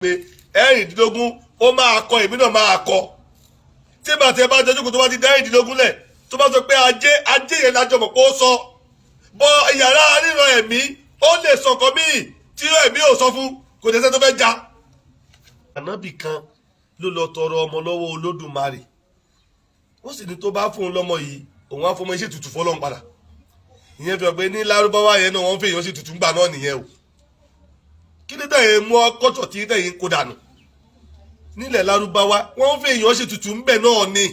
Pé 16 ó máa kọ, èmi náà máa kọ. Tí bàtẹ́ bá jọjú kó tó bá ti dá 16 lẹ̀, tó bá sọ pé ajé, ajé yẹn lájọ mọ̀ pé ó sọ bọ yàrá ríran ẹ̀mí, ó lè sọ nǹkan míì tí ẹ̀mí ò sọ fún, kò ní sẹ́ tó fẹ́ já. Ànábì kan ló lọ tọrọ ọmọ lọ́wọ́ Olódùmarè. Ó sì ní tó bá fún un lọ́mọ yìí, òun á fọmọ iṣẹ́ tutù fọlọ́run padà. Ìyẹn fi hàn pé ní Lárúbáwá yẹn náà, wọ́n ń fi èèyàn sí tutù ńgbà náà nìyẹn o. Kí ni tẹ̀yìn mú ọkọ̀tọ̀ tí tẹ̀yìn kó dànù nílẹ̀ Lárúbáwá? Wọ́n ń fi èèyàn ṣe tutù ńbẹ̀ náà ni.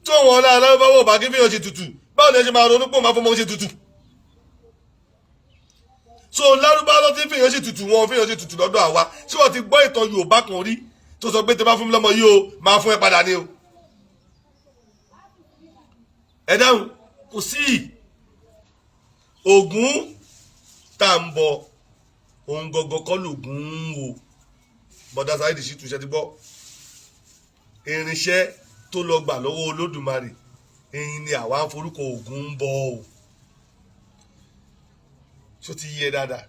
Tí òun ọ̀la Lárúbáwá ò bá kí fi èèyàn ṣe tutù, báwo ni ẹ ṣe máa ronú pé òun máa fọmọ ṣe tutù? So Lárúbáwá ló ti fi èèyàn ṣe tutù, wọn fi èèyàn ṣe tutù lọ́dọ̀ àwa. Tí wọ́n ti gbọ́ ìtàn Yorùbá kan rí tó sọ pé tẹ bá fún mi lọ́mọ yìí o, máa fún ẹ padà ni o? Ẹ dáhùn. Kò sí. Ògún tá à ń bọ, òun gangan kọ́ lògùn ń wò. Bọ́dá Saheed Shittu, ṣe ti gbọ́? Irinṣẹ́ tó lọ gbà lọ́wọ́ Olódùmarè èyí ni àwa ń forúkọ Ògún ń bọ o. Ṣó ti yé dáadáa?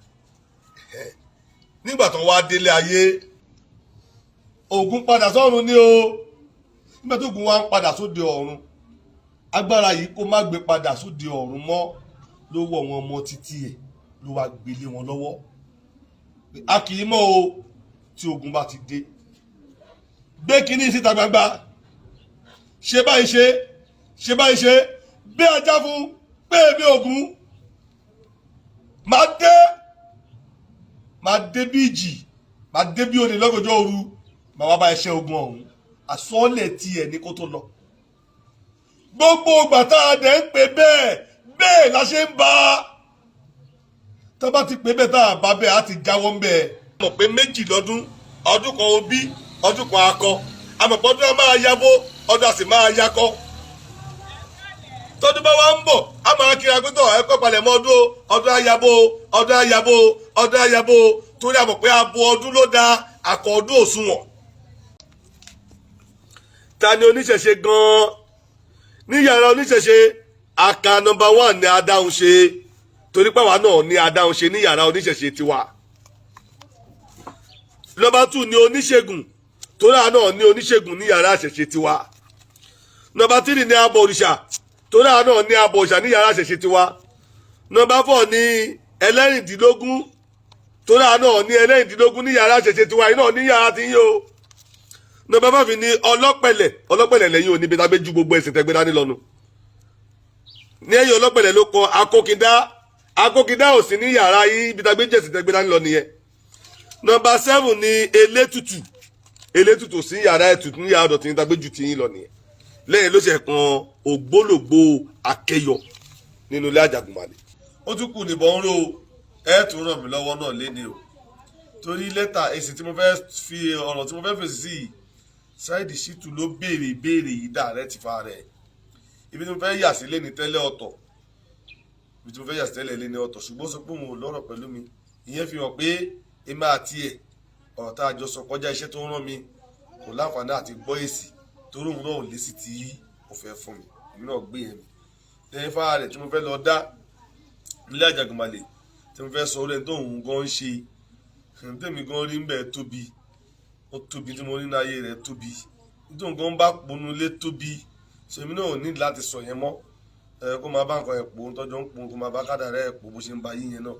Nígbà tó wá délé ayé, Ògún padà sọ́run ní o. Nígbà tó Ògún wá ń padà sóde ọ̀run, agbára yìí kó má gbé padà sóde ọ̀run mọ́ ló wọ̀ wọn ọmọ títí ẹ̀, ló wá gbélé wọn lọ́wọ́. A kì í mọ̀ o. Tí ogun bá ti dé, gbé kínní síta gbangba, ṣe báyìí, ṣe ṣe báyìí, ṣe bí ajá fún pé èmi Ògún máa dé, máa dé bí ìjì, máa dé bí olè lọ́gànjọ́ òru, máa wá bá ẹṣẹ́ ogun ọ̀hún. Àsọ́ọ̀lẹ̀ tiẹ̀ ní kó tó lọ. Gbogbo ìgbà tá a dẹ̀ ń pè bẹ́ẹ̀ bẹ́ẹ̀ la ṣe ń bá tá a bá ti pè bẹ́ẹ̀, tá a bá bẹ́ẹ̀, á ti jáwọ́ ń bẹ́ẹ̀. Mọ̀ pé 2 lọ́dún, ọdún kan òbí, ọdún kan akọ. Àmọ̀pọ̀ ọdún á máa yabo, ọdún á sì máa yakọ. Tọdún bá wá ń bọ̀, a máa kiri agbẹ́tọ̀ ẹ̀kọ́ palẹ̀ mọ́ ọdún o, ọdún á yabo, ọdún á yabo, ọdún á yabo, torí a mọ̀ pé abo ọdún ló da, akọ ọdún òṣùwọ̀n. Ta ni oníṣẹ̀ṣe gan-an ní yàrá oníṣẹ̀ṣe? Aka number one ní adáhùn ṣe, torí pàwọn náà ní adáhùn ṣe ní yàrá oníṣẹ̀ṣe tiwa. Number two ní oníṣègùn, torí àwọn náà ní oníṣègùn ní yàrá àṣẹ̀ṣe tiwa. Number three ní abọ òrìṣà, torí àwọn náà ní abọ òrìṣà ní yàrá àṣẹ̀ṣe tiwa. Number four ní ẹlẹ́rìndínlógún, torí àwọn náà ní ẹlẹ́rìndínlógún ní yàrá àṣẹ̀ṣe tiwa. Yìí náà ní yàrá tí yín o. Number five ní ọlọ́pẹ̀lẹ̀. Ọlọ́pẹ̀lẹ̀ lẹ́yìn òní bí ju gbogbo ẹ̀sìn tẹ́gbẹ́ dání lọ́nu. Ní ẹ̀yìn ọlọ́pẹ̀lẹ̀ ló kọ akókindá. Akókindá ò sí ní yàrá yín, ibi tàgbé jẹ̀sìn tẹ́gbẹ́ dání lọ nìyẹn. Number seven ní elétùtù. Elétùtù sí yàrá ẹ̀tùtù ní yàrá ọ̀dọ̀ tí yín tàgbé ju ti yín lọ nìyẹn. Lẹ́yìn ló ṣe kan ògbólógbò akẹyọ nínú ilé Àjàgùnmàlè. Ó tún kù níbọn ń ró. Ẹ tún ràn mí lọ́wọ́ náà léni o, torí lẹ́tà èsì tí mo fẹ́ fi, ọ̀rọ̀ tí mo fẹ́ fèsì sí yìí, Saheed Shittu ló béèrè ìbéèrè yìí direct fa rẹ̀. Ibi tí mo fẹ́ yà sí léni tẹ́lẹ̀ ọ̀tọ̀, ibi tí mo fẹ́ yà sí tẹ́lẹ̀ léni ọ̀tọ̀, ṣùgbọ́n ó sọ pé òun ò lọ́rọ̀ pẹ̀lú mi. Ìyẹn fi hàn pé èmi àti ẹ̀, ọ̀rọ̀ tá a jọ sọ kọjá iṣẹ́ tó ń rán mi. Kò láǹfààní àti gbọ́ èsì, torí òun náà ò lésì tí ó fẹ́ fún mi. Èmi náà gbé yẹn mi lẹ́yìn fára rẹ̀ tí mo fẹ́ lọ dá nílé Àjàgùnmàlè, tí mo fẹ́ sọ orí ẹni tó òun gan ń ṣe. Tèmi gan rí ń bẹ̀ tóbi, ó tóbi. Tí mo rí ní ayé rẹ̀ tóbi, nítorí gan bá ponú lé tóbi. So èmi náà ò ní láti sọ yẹn mọ́. Ẹ kó máa bá nǹkan ẹ̀ pò ń tọ́jọ́ ń pò, kó máa bá kádà rẹ̀ pò bó ṣe ń ba yíyẹn náà.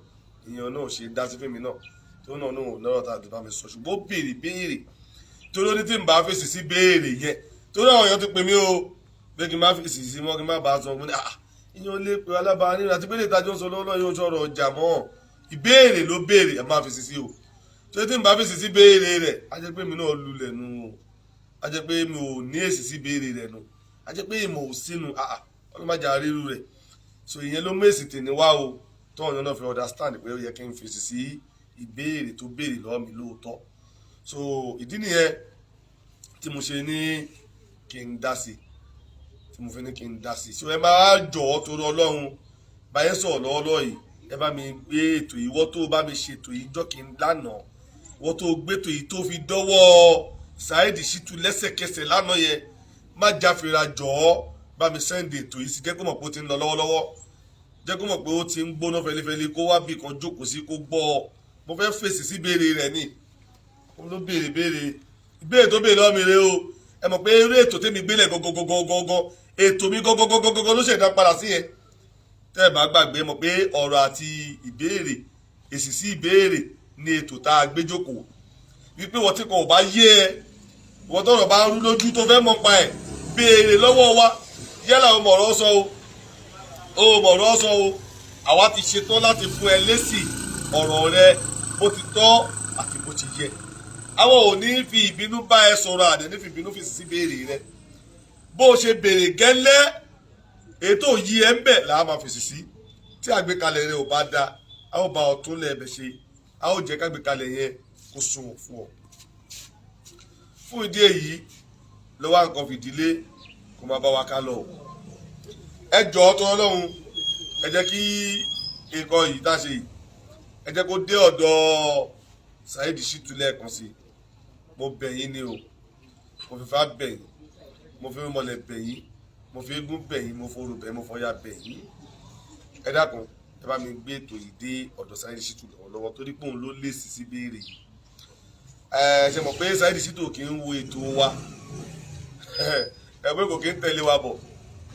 Ìyẹn náà ò ṣe dá sí fèmí náà, tó náà náà lọ́rọ̀ tá a ti bá mi sọ. Ṣùgbọ́n ó béèrè béèrè torí ó ní tí n bá fèsì sí béèrè yẹn, torí àwọn èèyàn ti pè mí o pé kí n má fèsì sí mọ́, kí n má bàa sọ fún mi. Ah, ìyẹn lè pe alábàá nínú àti pé lè tajọ́ sọ lọ́wọ́ yóò sọ̀rọ̀ ọjà mọ́. Ìbéèrè ló béèrè, ẹ má fèsì sí o, torí tí n bá fèsì sí béèrè rẹ̀, á jẹ́ pé mi náà lulẹ̀ nu o, á jẹ́ pé mi ò ní èsì sí béèrè rẹ̀ nu, á jẹ́ pé ìmọ̀ ò sínú. Ah, ọlọ́mọdé ríru rẹ̀. So ìyẹn ló mú èsì tèmi wá o, tó ọ̀yàn náà fi understand pé ó yẹ kí n fèsì sí ìbéèrè tó béèrè lọ́wọ́ mi lóòótọ́. So ìdí nìyẹn tí mo ṣe ní kí n dá sí, tí mo fi ní kí n dá sí. So ẹ máa jọ̀ọ́, torí Ọlọ́run, báyẹn sọ̀rọ̀ lọ́wọ́lọ́wọ́ yìí, ẹ bá mi gbé ètò yìí. Wọ́n tó bá mi ṣètò yìí jọ́ kí n lánàá, wọ́n tó gbé ètò yìí tó fi dọ́wọ́ Saheed Shittu lẹ́sẹ̀kẹsẹ̀ lánàá yẹn, má jáfera, jọ̀ọ́, bá mi send ètò yìí sí. Jẹ́ kó mọ̀ pé ó ti ń lọ lọ́wọ́lọ́wọ́, jẹ́ kó mọ̀ pé ó ti ń gbóná fẹlifẹli, kó wá bí kan jókòó sí, kó gbọ́ ọ. Mo fẹ́ fèsì sí ìbéèrè rẹ̀ ni. Òun ló béèrè béèrè ìbéèrè tó béèrè lọ́wọ́ mi rè o. Ẹ mọ̀ pé eré ètò tèmi gbélé gọ́gọ́gọ́gọ́gọ́, ètò mi gọ́gọ́gọ́gọ́gọ́ ló ṣẹ̀dá padà sí yẹn. Tẹ́ ẹ bá gbàgbé, mọ̀ pé ọ̀rọ̀ àti ìbéèrè, èsì sí ìbéèrè ní ètò tá a gbé jókòó, wípé wọ́n tí kò bá yé ẹ, wọ́n tọ̀rọ̀ bá ń rú lójú tó fẹ́ mọ̀ pa ẹ̀, béèrè lọ́wọ́ wa. Yálà o mọ̀rọ̀ sọ o, o mọ̀rọ̀ sọ o, àwa ti ṣetán láti fún ẹ lésì ọ̀rọ̀ rẹ bó ti tọ́ àti bó ti yẹ. Àwọn ò ní fi ìbínú bá ẹ sọ̀rọ̀, àdé ní fi ìbínú fi sí béèrè rẹ. Bó o ṣe béèrè gẹ́lẹ́, ètò yìí ẹ ń bẹ̀ là á máa fèsì sí. Tí àgbékalẹ̀ rẹ ò bá da, a ó bá ọ tún lẹ́ẹ̀bẹ̀ ṣe, a ó jẹ́ kágbékalẹ̀ yẹn kó sunwọ̀n fún ọ. Fún ìdí èyí, ló wá nǹkan fìdílé kó máa bá wa ká lọ. Ẹ jọ̀ọ́, tó Ọlọ́run, ẹ jẹ́ kí nǹkan yìí tá a ṣe yìí, ẹ jẹ́ kó dé ọ̀dọ̀ Saheed Shittu lẹ́ẹ̀kan sí i. Mo bẹ̀ yín ni o. Mo fi fá bẹ̀ yín, mo fi mọ̀lẹ̀ bẹ̀ yín, mo fi eégún bẹ̀ yín, mo forò bẹ̀ yín, mo fọyà bẹ̀ yín. Ẹ dákun, ẹ bá mi gbé ètò yìí dé ọ̀dọ̀ Saheed Shittu lọ́wọ́lọ́wọ́, torí pé òun ló lè sí béèrè yìí. Ẹ ṣe mọ̀ pé Saheed Shittu kì í wo ètò wa, ẹ pé kò kí ń tẹ̀lé wa bọ̀,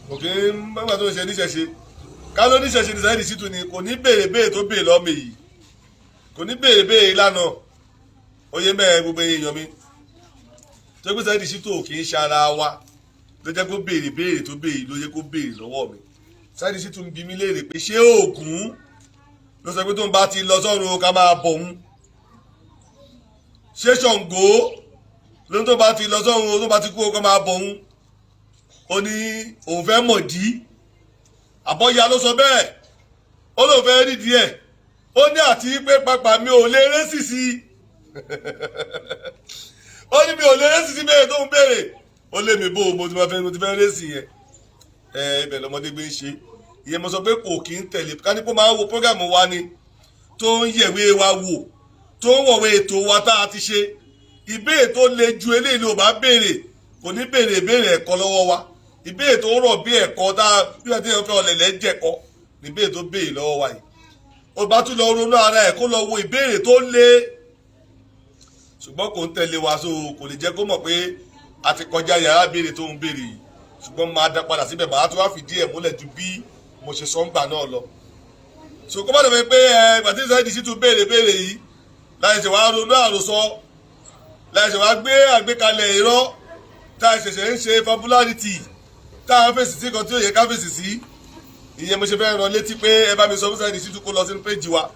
kò kí ń mẹ́gbà tó ń ṣe níṣẹ̀ṣe. Ká ló níṣẹ̀ṣe ní Saheed Shittu ni, kò ní béèrè béèrè tó béèrè lọ́mọ yìí, kò ní béèrè béèrè lánàá. Oyè mẹ́ẹ̀, gbogbo èèyàn mi tó gbé, Saheed Shittu kì í ṣe ara wa ló jẹ́ kó béèrè béèrè tó béèrè, ló yẹ kó béèrè lọ́wọ́ mi. Saheed Shittu ń bi mí léèrè pé ṣé Ògún ló sọ pé tó ń bá ti lọ sọ́run ká máa bọ̀ òun? Ṣé Ṣàngó ló ń tó bá ti lọ sọ́run, tó bá ti kú, ká máa bọ̀ òun? Ó ní òun fẹ́ mọ̀ dí àbọ̀yá ló sọ bẹ́ẹ̀. Ó lóun fẹ́ rí díẹ̀. Ó ní àti pé pàpà mi ò lè rẹ́ sísí. Ó ní mi ò lè rẹ́ sísí béèrè tó ń béèrè. Ó lé mi bó mo ti fẹ́, mo ti fẹ́ rẹ́ sí yẹn. Ẹ ibẹ̀ lọmọdé gbé ń ṣe ìyẹn. Mo sọ pé kò kí ń tẹ̀lé. Ká ní kó máa ń wo program wa ni, tó ń yẹ̀wé wa wò, tó ń wọ̀wé ètò wa tá a ti ṣe, ìbéèrè tó le ju eléyìí ló bá béèrè, kò ní béèrè ìbéèrè ẹ̀kọ́ lọ́wọ́ wa. Ìbéèrè tó rọ̀ bí ẹ̀kọ́ tá bí wọ́n ti ń fẹ́ ọ̀lẹ̀lẹ̀ jẹ̀kọ́ ní ìbéèrè tó béèrè lọ́wọ́ wa yìí. Ó bá tún lọ ronú ara ẹ̀, kó lọ wo ìbéèrè tó le, ṣùgbọ́n kò ń tẹ̀lé wa, so kò lè jẹ́ kó mọ̀ pé a ti kọjá yàrá béèrè tó ń béèrè yìí. Ṣùgbọ́n máa dá padà síbẹ̀, màá tún wá fìdí ẹ̀ múlẹ̀ ju bí mo ṣe sọ ń gbà náà lọ. So kó má dẹ̀ pé ẹ ìgbà tí Saheed Shittu béèrè béèrè yìí láì ṣe wàá ronú àròsọ, láì ṣe wàá gbé àgbékalẹ̀ irọ́ tá a ṣẹ̀ṣẹ̀ ń ṣe popularity, tá a fèsì sí kan tí ó yẹ ká fèsì sí. Ìyẹn mo ṣe fẹ́ rán létí pé ẹ bá mi sọ fún Saheed Shittu kó lọ sínú péjì wa,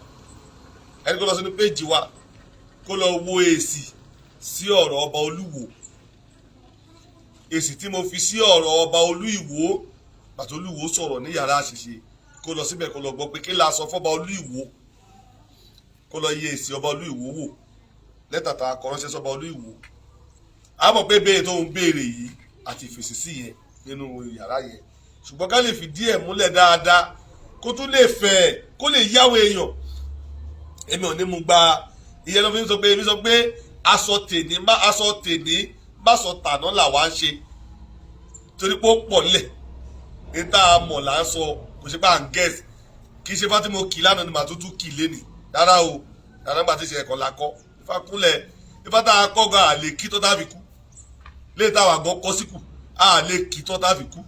ẹni kó lọ sínú péjì wa, kó lọ wo èsì sí ọ̀rọ̀ ọba Olúwo, èsì tí mo fi sí ọ̀rọ̀ ọba Olú Ìwó pàtó Olúwo sọ̀rọ̀ ní yàrá àṣìṣe. Kó lọ síbẹ̀, kó lọ gbọ́ pé kí la sọ fọ́ba Olú Ìwó, kó lọ yẹ èsì ọba Olú Ìwó wò, lẹ́tà tá a kọ ránṣẹ́ sọ́ba Olú Ìwó. A mọ̀ pé béèrè tó ń béèrè yìí àti ìfèsì sí yẹn nínú yàrá yẹn. Ṣùgbọ́n ká lè fìdí ẹ̀ múlẹ̀ dáadáa, kó tún lè fẹ̀, kó lè yáwó èèyàn, èmi ò ní mú gba ìyẹn ló fi ń sọ pé èmi sọ pé aṣọ tèní má aṣọ tèní má sọ tàná làwa ń ṣe, torí pé ó pọ̀ nílẹ̀ ní tá a mọ̀ là ń sọ. Kò ṣe pé à ń guess. Kì í ṣe fá tí mo kì lánàá ni màá tún tún kì lénìí, rárá o, rárá. Nígbà tí ìṣe ẹ̀kọ́ la kọ́ ifá kúnlẹ̀, ifá tá a kọ́ gan, àlè kí tó tá a fi kú léyìí táwa gan kọ́ síkù, àlè kí tó tá a fi kú,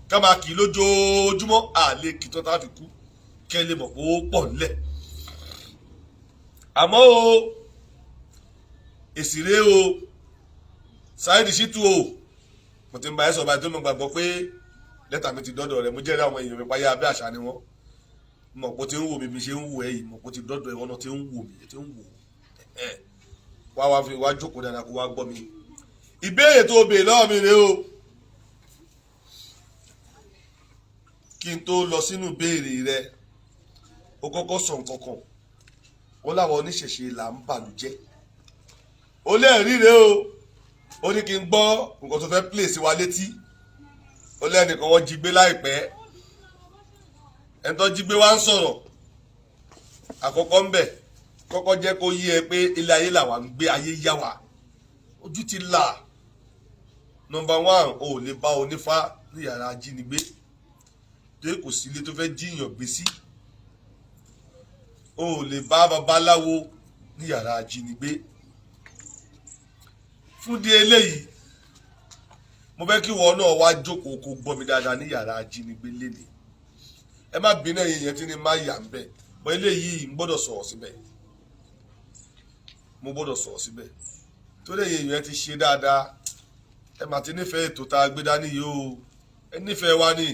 ká máa kì í lójoojúmọ́, àlè kì tó tá a fi kú. Kẹ́ lè mọ̀ pé ó pọ̀ nílẹ̀. Àmọ́ o, èsì rèé o. Saheed Shittu o, mo ti ń bá ẹ sọ báyìí tó mo gbàgbọ́ pé lẹ́tà mi ti dọ́dọ̀ rẹ̀. Mo jẹ́rìí àwọn èèyàn mi páyà abẹ́ àṣà ni wọ́n mọ̀ pé ó ti ń wò mí bí ṣe ń wò ẹ́ yìí, mọ̀ pé ó ti dọ́dọ̀ ẹ̀, wọ́n náà ti ń wò mí, ti ń wò ẹ̀. Wá wá fi wá jókòó dáadáa, kó wá gbọ́ mi. Ìbéèrè tó béèrè lọ́wọ́ mi rèé o. Kí n tó lọ sínú ìbéèrè rẹ, o kọ́kọ́ sọ nǹkan kan. Ó láwọn oníṣẹ̀ṣe là ń bàlújẹ́. Ó lẹ́ẹ̀rí rèé o. Ó ní kí n gbọ́ nǹkan tó fẹ́ play sí wa létí. Ó lẹ́nìkan wọ́n jí gbé láìpẹ́, ẹni tó jí gbé wá ń sọ̀rọ̀. Àkọ́kọ́ ń bẹ̀, kọ́kọ́ jẹ́ kó yé ẹ pé ilé ayé làwa ń gbé, ayé yá wa, ojú ti là. Number one, o ò lè bá onífá ní yàrá ajínigbé, torí kò sí ilé tó fẹ́ jíyàn gbé sí. O ò lè bá babaláwo ní yàrá ajínigbé. Fún di eléyìí, mo fẹ́ kí ìwọ náà wá jókòó kó gbọ́ mi dáadáa ní yàrá ajínigbé lénìí. Ẹ má bínú, ẹ̀yin yẹn tí ni má yà ń bẹ̀ bọ́ eléyìí, ń gbọ́dọ̀ sọ̀rọ̀ síbẹ̀, mo gbọ́dọ̀ sọ̀rọ̀ síbẹ̀, torí ẹ̀yin èèyàn ti ṣe dáadáa. Ẹ mà ti nífẹ̀ẹ́ ètò tá a gbé dání yìí o. Ẹ nífẹ̀ẹ́ wa ní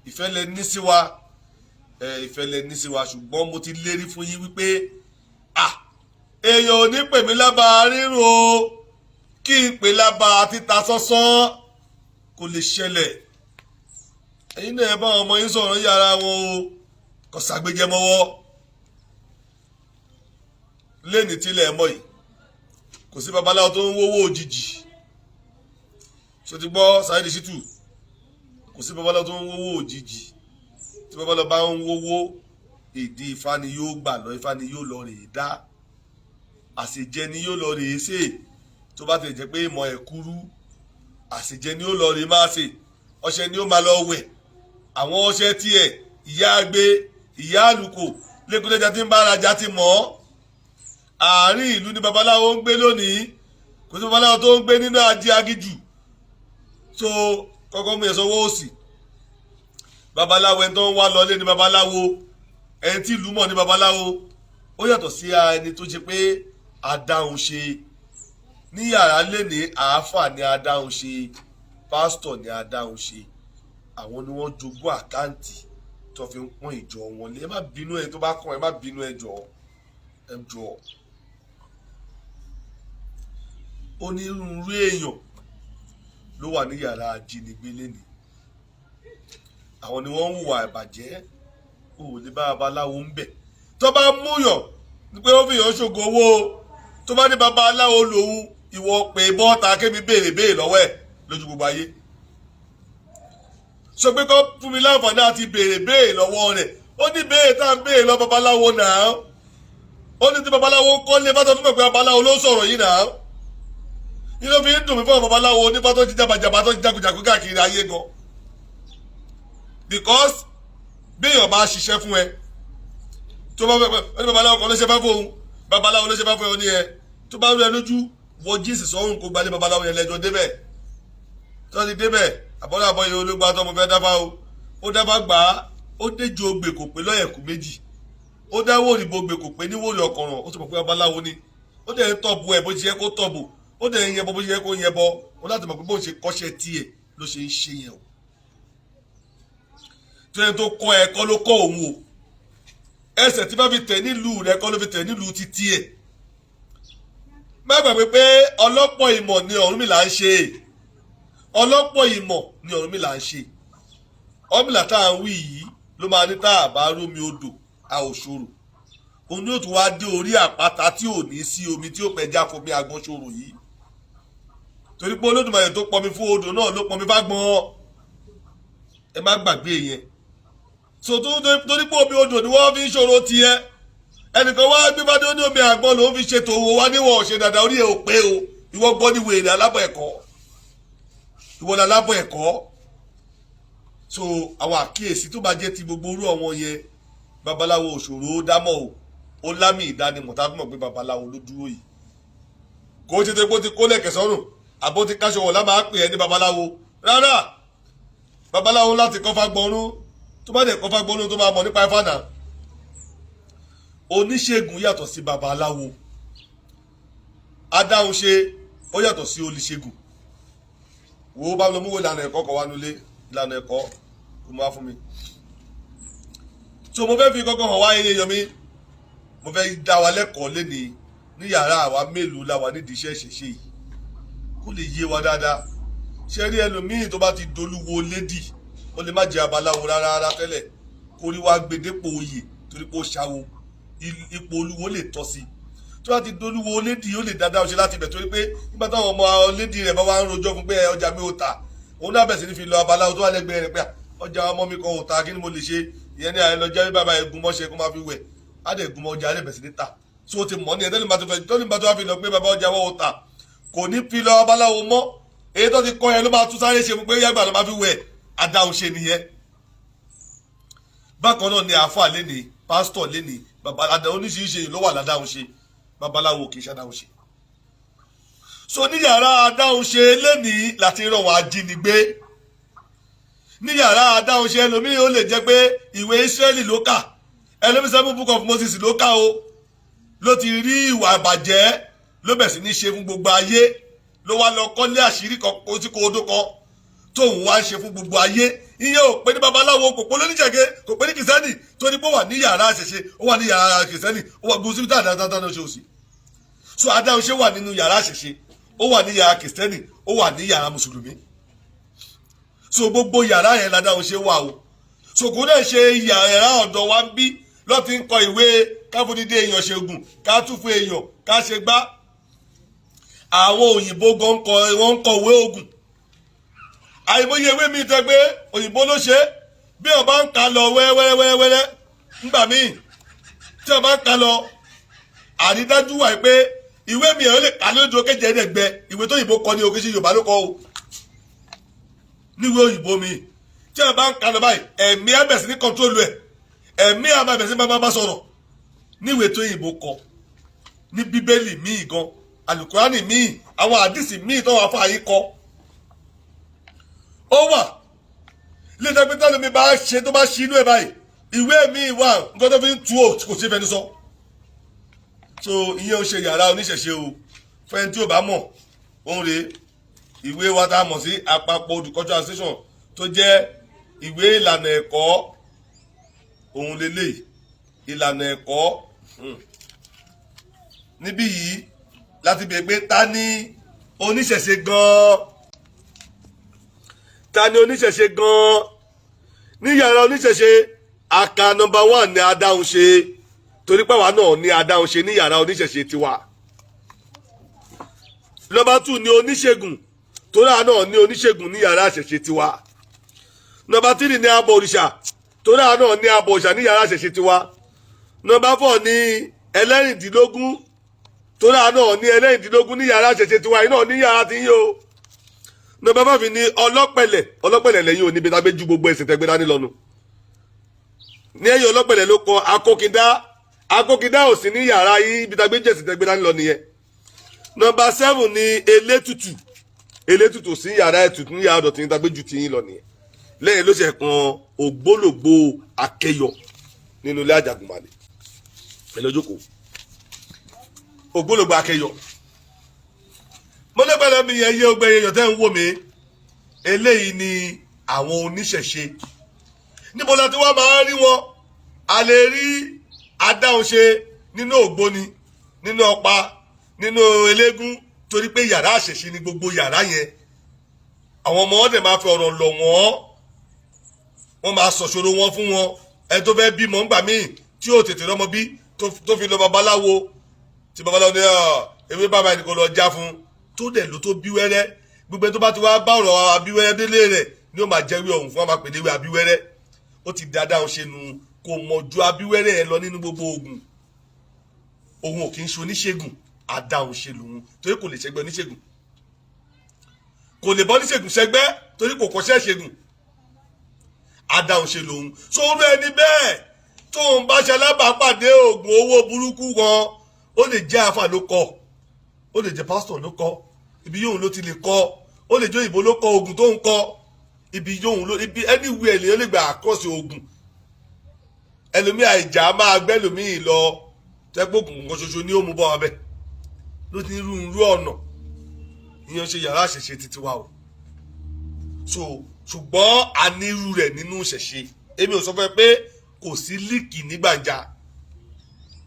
ìfẹ́ lẹ ní sí wa, ẹ ìfẹ́ lẹ ní sí wa. Ṣùgbọ́n mo ti lérí fún yín wípé à èèyàn ò ní pè mí lábàá rírun o, kí n pè lábàá títa sánsán, kò lè ṣẹlẹ̀. Ẹ̀yin náà, ẹ bá àwọn ọmọ yín sọ̀rọ̀ ní yàrá wọn o, kò ṣàgbéjẹ mọ́wọ́ lẹ́ni tílẹ̀ mọ́ yìí. Kò sí babaláwo tó ń wówó òjijì. Ṣó ti gbọ́, Saheed Shittu? Kò sí babaláwo tó ń wówó òjijì. Tí babaláwo bá ń wówó, ìdí Ifá ni yóò gbà lọ. Ifá ni yóò lọ rèé dá, àṣejẹ ni yóò lọ rèé ṣe. Tó bá ti jẹ́ pé ìmọ̀ ẹ̀ kúrú, àṣejẹ ni yóò lọ rèé máa ṣe. Ọṣẹ ni ó máa lọ wẹ̀, àwọn ọṣẹ tiẹ̀, ìyá agbe, ìyá àlùkò lẹ́kùnlẹ́jà tí ń bá arajà ti mọ̀ ọ́. Àárín ìlú ni babaláwo ń gbé lónìí. Kò sí babaláwo tó ń gbé nínú ajé agíjù. So kọ́kọ́ mú yẹn sọ́wọ́ òsì. Babaláwo, ẹni tó ń wá lọlé ní babaláwo, ẹni tí ìlú mọ̀ ní babaláwo. Ó yàtọ̀ sí ẹni tó ṣe pé adáhùn ṣe ní yàrá lẹ́ni. Àáfà ní adáhùn ṣe, pásítọ̀ ní adáhùn ṣe. Àwọn ni wọ́n jogún account tó fi ń pọ́n ìjọ wọn lé. Ẹ má bínú, ẹ tó bá kàn, ẹ má bínú, ẹ jọ̀ọ́, ẹ jọ̀ọ́. Onírúurú èèyàn ló wà ní yàrá ajínigbé lẹ́ni. Àwọn ni wọ́n ń hùwà ìbàjẹ́. Ò lè bá babaláwo ń bẹ̀ tó bá múyàn pé ó fi yàn ṣògo owó. Tó bá ní babaláwo lòun, ìwọ pé bọ́ta kémi béèrè béèrè lọ́wọ́ ẹ̀ lójú gbogbo ayé. Sọ pé kó fún mi láǹfààní àti béèrè béèrè lọ́wọ́ rẹ̀. Ó ní béèrè tá à ń béèrè lọ babaláwo náà. Ó ní tí babaláwo kọ́lé bá tó fún mi pé babaláwo ló sọ̀rọ̀ yìí náà. Yìí ló fi ń dùn mí fún àwọn babaláwo onífá tó ti jábàjábà, tó ti jákujàku káàkiri ayé gan, because béèyàn bá ṣiṣẹ́ fún ẹ, tó bá fẹ́ ó ní babaláwo kan ló ṣe fẹ́ fóun, babaláwo ló ṣe fẹ́ fún ẹ. Ó ní ẹ tó bá rí ẹ lójú, wọ jeans sọ́run, kó gbalẹ̀ babaláwo yẹn lẹ́jọ́ débẹ̀. Tó ti débẹ̀, àbọ̀dọ̀ àbọ̀yẹ olóògbé àtọ́ mo fẹ́ dáfá o. Ó dáfá gbà á, ó déjú ogbè kò pé lọ́yẹ̀kú méjì, ó dáwọ́ òrìbó ogbè kò pé níwòrì ọkọ̀ràn. Ó ti mọ̀ pé babaláwo ni. Ó dẹ̀ ń tọ̀bù ẹ̀ bó ṣe yẹ kó tọ̀bù, ó dẹ̀ ń yẹbọ bó ṣe yẹ kó yẹbọ. Ó láti mọ̀ pé bó ṣe kọ́ṣẹ́ tiẹ̀ ló ṣe ń ṣe yẹn o. Tó yẹn tó kọ́ ẹ kọ́ ló kọ́ òun o. Ẹsẹ̀ tí bá fi tẹ̀ nílùú rẹ kọ́ ló fi tẹ̀ nílùú títí ẹ̀. Má gbàgbé pé ọlọ́pọ̀ ìmọ̀ ni Ọ̀rúnmìlà ń ṣe. Ọlọ́pọ̀ ìmọ̀ ni Ọ̀rúnmìlà ń ṣe. Ọ̀rúnmìlà tá à ń wí yìí ló máa ní tá a bá rómi odò, a ò ṣòro. Òun ni ó tún wá dé orí àpáta tí ò ní sí omi, tí ó pẹja fomi àgbọn ṣòro yìí, torí pé Olódùmarè tó pọnmi fún odò náà ló pọnmi fágbọn. Ẹ má gbàgbé yẹn. So torí pé omi odò ni wọ́n fi ń ṣòro tiẹ̀, ẹnìkan wá gbé bá dé ní omi àgbọn lòún fi ṣètò owó wá níwọ̀n ṣe dáadáa. Orí ẹ̀ ò pé o. Ìwọ gbọ́ ní wèrè alábọ̀ ẹ̀kọ́, ìwọ ni alábọ̀ ẹ̀kọ́. So àwọn àkíyèsí tó bá jẹ́ ti gbogbo orú àwọn yẹn, babaláwo òṣòro dámọ̀ o. Ó lámì ìdánimọ̀ tá a fi mọ̀ pé babaláwo ló dúró yìí. Kò ó ṣe tó pé ó ti kó lẹ̀kẹ̀ sọ́rùn àbó ti káṣọ wọ̀ lá máa pè é ní babaláwo. Rárá, babaláwo láti kọ́fà gbọ́nú. Tó bá dẹ̀ kọ́fà gbọ́nú, tó máa mọ̀ nípa ifá náà. Oníṣègùn yàtọ̀ sí babaláwo. Adáhunṣe ó yàtọ̀ sí olùṣègùn. Wo bá lọ mú wo ìlànà ẹ̀kọ́ kan wá nulẹ̀, ìlànà ẹ̀kọ́ kò mú wá fún mi. So mo fẹ́ fi kọ́kọ́ hàn wá iye yọmí. Mo fẹ́ dá wa lẹ́kọ̀ọ́ lénìí ní yàrá àwa mélòó la wà nídìí iṣẹ́ ìṣẹ̀ṣe yìí, kó lè yé wa dáadáa. Ṣé rí ẹlòmíì tó bá ti dolúwo lédì, ó lè má jẹ́ abaláwo rárá rárá tẹ́lẹ̀, kó rí wá gbedépò oyè torí pé ó ṣàwo, ipò olúwo lè tọ́ sí. Tó bá ti dolúwo lédì, ó lè dáadáa ṣe láti ibẹ̀, torí pé nígbà táwọn ọmọ lédì rẹ̀ bá wá ń rojọ́ fún pé ọjà mi ò tà, òun náà bẹ̀rẹ̀ sí ní fi lọ abaláwo tó wà lẹ́gbẹ̀ẹ́ rẹ̀ pé ọjà ọmọ mi kan ò tà, kí ni mo lè ṣe? Ìyẹn ní àyè lọ jẹ́ bàbá ẹ̀gún mọ́ṣẹ́ kó máa fi wẹ̀, á dẹ̀ gún mọ́ ọjà, á dẹ̀ bẹ̀rẹ̀ sí ní tà. So ó ti mọ̀ ní ẹ̀ tẹ́lẹ̀ bá tó wá fi lọ pé bàbá ọjà wọ́n ò tà, kò ní fi lọ abaláwo mọ́. Èyí tó ti kọ́ yẹn ló máa tún sáré ṣe fún pé yàgbà ló máa fi wẹ̀. Adáhùn ṣe nìyẹn. Bákan náà ni àáfà léni, pásítọ̀ léni, babaláwo oníṣiríṣi ló wà ládáhùn ṣe. Babaláwo kì í ṣàdáhùn ṣe. So ní yàrá adáhunṣe lẹ́nìí láti rọ̀ wọ́n ajínigbé. Ní yàrá adáhunṣe, ẹlòmíì ó lè jẹ́ pé ìwé Ísírẹ́lì ló kà, ẹlòmíì Seven Book of Moses ló kà o, ló ti rí ìwà ìbàjẹ́, ló bẹ̀ sí ní ṣe fún gbogbo ayé, ló wá lọ kọ́lé àṣírí kan kó tí kò odó kan tóun wá ń ṣe fún gbogbo ayé. Ìyẹn ò pé ní babaláwo, kò pé lóníṣẹ̀gẹ́, kò pé ní kìsẹ́nì, tó ní pé ó wà ní yàrá àṣẹṣe, ó wà ní yàrá kìsẹ́nì, ó wà gbogbo síbi tá àdáńtá náà ṣe òsì. So adáhunṣe wà nínú yàrá àṣẹṣe, ó wà ní yàrá kìsẹ́nì, ó wà ní yàrá mùsùlùmí. So gbogbo yàrá yẹn ládáhunṣe wà o. So kò dẹ̀ ṣe yàrá ọ̀dọ̀ wa ń bí lọ́ ti ń kọ ìwé káfíńdé èèyàn ṣègùn, ká túfọ̀ èèyàn, ká ṣe gbá. Àwọn òyìnbó gan kọ, wọ́n ń kọ ìwé oògùn. Àìmọye ìwé mi tẹ pé òyìnbó ló ṣe. Bí wọn bá ń ka lọ wẹ́rẹ́wẹ́rẹ́wẹ́rẹ́ ńgbà míì, tí wọn bá ń ka lọ, àrídájú wà pé ìwé mi ẹ̀ lè kà lójú kéje ẹ̀ẹ́dẹ̀gbẹ́. Ìwé tó òyìnbó kọ ní òkè sí Yorùbá ló kọ o. Níwèé òyìnbó mi, tí wọn bá ń ka lọ báyìí, ẹ̀mí á bẹ̀rẹ̀ sí ní control ẹ̀, ẹ̀mí á máa bẹ̀rẹ̀ sí máa bá sọ̀rọ̀ níwèé tó òyìnbó kọ. Ní Bíbélì míì gan, Alukurani míì, àwọn àdìsí míì tó wà fún àyín kọ, ó wà lẹ́tọ̀ pé tẹ́lẹ̀ mi bá ṣe tó bá ṣí inú ẹ̀ báyìí, ìwé mi wà, nǹkan tó fi ń tu ò kò sí fẹnu sọ. So ìyẹn ò ṣe yàrá oníṣẹ̀ṣe o. Fẹ́ni tí ò bá mọ̀, òun rèé, ìwé wa tá a mọ̀ sí Àpapọ̀ Odù Cultural Association, tó jẹ́ ìwé ìlànà ẹ̀kọ́, òun lélẹ̀, ìlànà ẹ̀kọ́. Níbí yìí láti bèèrè pé ta ni oníṣẹ̀ṣe gan-an, ta ni oníṣẹ̀ṣe gan-an. Ní yàrá oníṣẹ̀ṣe, aka number one ní adáhunṣe, torí pé àwa náà ní adáhunṣe ní yàrá oníṣẹ̀ṣe tiwa. Number two ní oníṣègùn, torí àwa náà ní oníṣègùn ní yàrá àṣẹ̀ṣe tiwa. Number three ní abọ òrìṣà, torí àwa náà ní abọ òrìṣà ní yàrá àṣẹ̀ṣe tiwa. Number four ní ẹlẹ́rìndínlógún, torí àwa náà ní ẹlẹ́rìndínlógún ní yàrá àṣẹ̀ṣe tiwa. Yìí náà ní yàrá tí yín o. Number five ní ọlọ́pẹ̀lẹ̀. Ọlọ́pẹ̀lẹ̀ lẹ́yìn òní bí tábẹ́ ju gbogbo ẹ̀sìn tẹ́gbẹ́ dání lọ́nu. Ní ẹ̀yìn ọlọ́pẹ̀lẹ̀ ló kọ akókindá. Akókindá ò sí ní yàrá yín, ibi tágbé jẹ̀sìn tẹ́gbẹ́ dání lọ nìyẹn. Number seven ní elétùtù. Elétùtù sí yàrá ẹ̀tùtù ní yàrá ọ̀dọ̀ tí yín, tágbé ju ti yín lọ nìyẹn. Lẹ́yìn ló ṣe kan ògbólógbò akẹyọ nínú ilé Àjàgùnmàlè ẹ lójókòó, ògbólógbò akẹyọ. Mo lẹ́gbẹ̀rẹ́ mi yẹn yé ọgbẹ́ yẹn tẹ́ ń wò mí. Eléyìí ni àwọn oníṣẹ̀ṣe. Níbo la ti wá máa rí wọn? A lè rí adáhunṣe nínú ògbóni, nínú ọ̀pá, nínú eléégún, torí pé yàrá àṣẹ̀ṣe ni gbogbo yàrá yẹn. Àwọn ọmọ wọn dẹ̀ máa fi ọ̀rọ̀ lọ̀ wọ́n, wọ́n máa sọ̀ṣọ́rọ̀ wọn fún wọn. Ẹni tó fẹ́ bímọ ńgbà míì tí yóò tètè rọ́mọ bí, tó fi lọ babaláwo, tí babaláwo ní ewé bàbá ẹnì kan lọ já fún, tó dẹ̀ ló tó bí wẹ́rẹ́. Gbogbo ẹni tó bá ti wá bá ọ̀rọ̀ abíwẹ́rẹ́ délé rẹ̀ ni ó máa jẹ́wé ọ̀hún fún wa, máa pè léwé abíwẹ́rẹ́. Ó ti dáadáa ṣe nu, kò mọ̀ ju abíwẹ́rẹ́ yẹn lọ nínú gbogbo oògùn. Òun ò kì í ṣe oníṣègùn, adáhùn ṣe lòun, torí kò lè ṣẹgbẹ́ oníṣègùn, kò lè bọ́ oníṣègùn ṣẹgbẹ́, torí kò kọ́ṣẹ́ ṣègùn, adáhùn ṣe lòun. So orú ẹni bẹ́ẹ̀ tóun bá ṣe alábàápàdé oògùn owó burúkú kan, ó lè jẹ́ àfà ló kọ, ó lè jẹ́ pásítọ̀ ló kọ, ibi yóò ló ti lè kọ, ó lè jẹ́ òyìnbó ló kọ oògùn tó ń kọ, ibi yóò ló ibi anywhere lè lè gbà àkọsí oògùn. Ẹlòmíì àìjà máa gbẹ́lòmíì lọ tẹ́gbógun kan ṣoṣo ní ó mú bọ́ wa bẹ́ẹ̀ ló ti rú irú ọ̀nà ìyẹn ṣe yàrá àṣẹṣe títí wa o. So ṣùgbọ́n a ní irú rẹ̀ nínú ìṣẹ̀ṣe. Èmi ò sọ fún ẹ pé kò sí líìkì ní gbàǹjà,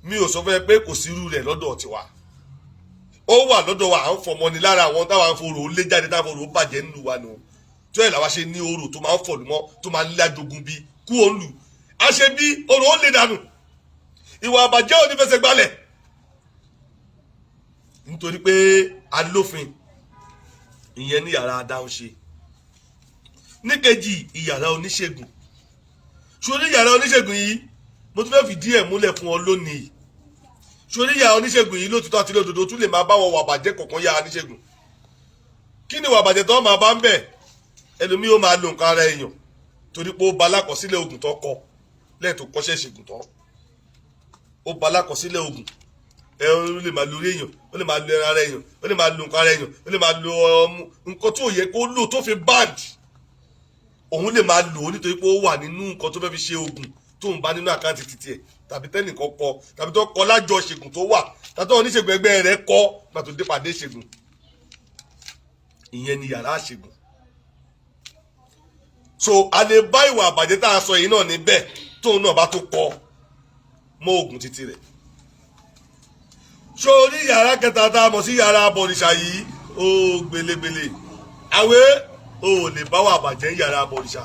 mi ò sọ fún ẹ pé kò sí irú rẹ̀ lọ́dọ̀ tiwa. Ó wà lọ́dọ̀ wa. À ń fọmọ ni lára àwọn táwa ń forò lé jáde, táwa forò bàjẹ́ nínú wa nù tí ó yẹ làwa ṣe ní orò tó máa ń fọ̀lù mọ́, tó máa ń lé ajogun bí kú òun lù á ṣe bí orò ó lè dànù. Ìwà àbàjẹ́ ò ní fẹsẹ̀ gbalẹ̀, nítorí pé alófin ìyẹn ní yàrá adáhùn ṣe. Níkejì, ìyàrá oníṣègùn. Ṣorí yàrá oníṣègùn yìí, mo tún fẹ́ fìdí ẹ̀ múlẹ̀ fún ọ lónìí. Ṣorí yàrá oníṣègùn yìí, lótìtọ́ àti lódodo, tún lè máa bá wọn wà bàjẹ́ kọ̀ọ̀kan. Yàrá oníṣègùn, kí ni wà bàjẹ́ tó máa bá ń bẹ̀? Ẹlòmíì ó máa lo nǹkan ara èèyàn, torí pé ó ba alákọsílẹ̀ oògùn tó kọ lẹ́yìn tó kọ́ṣẹ́ ìṣègùn tán, ó ba alákọsílẹ̀ oògùn. Ẹ ó lè máa lo orí èèyàn, ó lè máa lo ẹran ara èèyàn, ó lè máa lo nǹkan ara èèyàn, ó lè máa lo ọmú, nǹkan tó yẹ kó lò tó fi band, òun lè máa lò ó nítorí pé ó wà nínú nǹkan tó fẹ́ fi ṣe oògùn tó ń bá nínú account títí ẹ̀, tàbí tẹ́nìkan kọ, tàbí tó kọ lájọ ṣègùn tó wà, tàbí tó oníṣègùn ẹgbẹ́ rẹ̀ kọ́ gbà tó dé pàdé ṣègùn. Ìyẹn ni yàrá ṣègùn. So a lè bá ìwà àbàjẹ́ tá a sọ yìí náà níbẹ̀, tóun náà bá tó kọ mọ́ oògùn títí rẹ̀. Sórí yàrá kẹta tá a mọ̀ sí yàrá abọ̀rìṣà yìí, ó gbelegbele àwẹ̀, ó lè bá wà bàjẹ́ ní yàrá abọ̀rìṣà,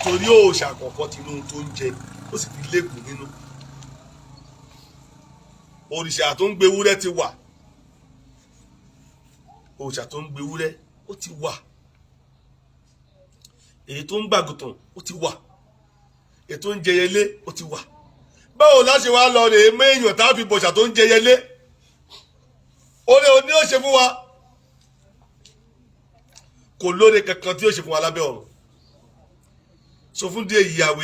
torí òòṣà kọ̀ọ̀kan ti ní ohun tó ń jẹ, ó sì ti lẹ́gùn nínú. Òrìṣà tó ń gbé ewúrẹ́ ti wà, òòṣà tó ń gbé ewúrẹ́ ó ti wà, èyí tó ń gbàgùtàn ó ti wà, èyí tó ń jẹyẹlé ó ti wà. Báwo la ṣe wá lọ rèé méèyàn tá a fi bọ̀ṣà tó ń jẹyẹlé? Oore òní ó ṣe fún wa? Kò lóore kankan tí ó ṣe fún wa lábẹ́ ọ̀run. So fún díẹ̀ ìyàwó,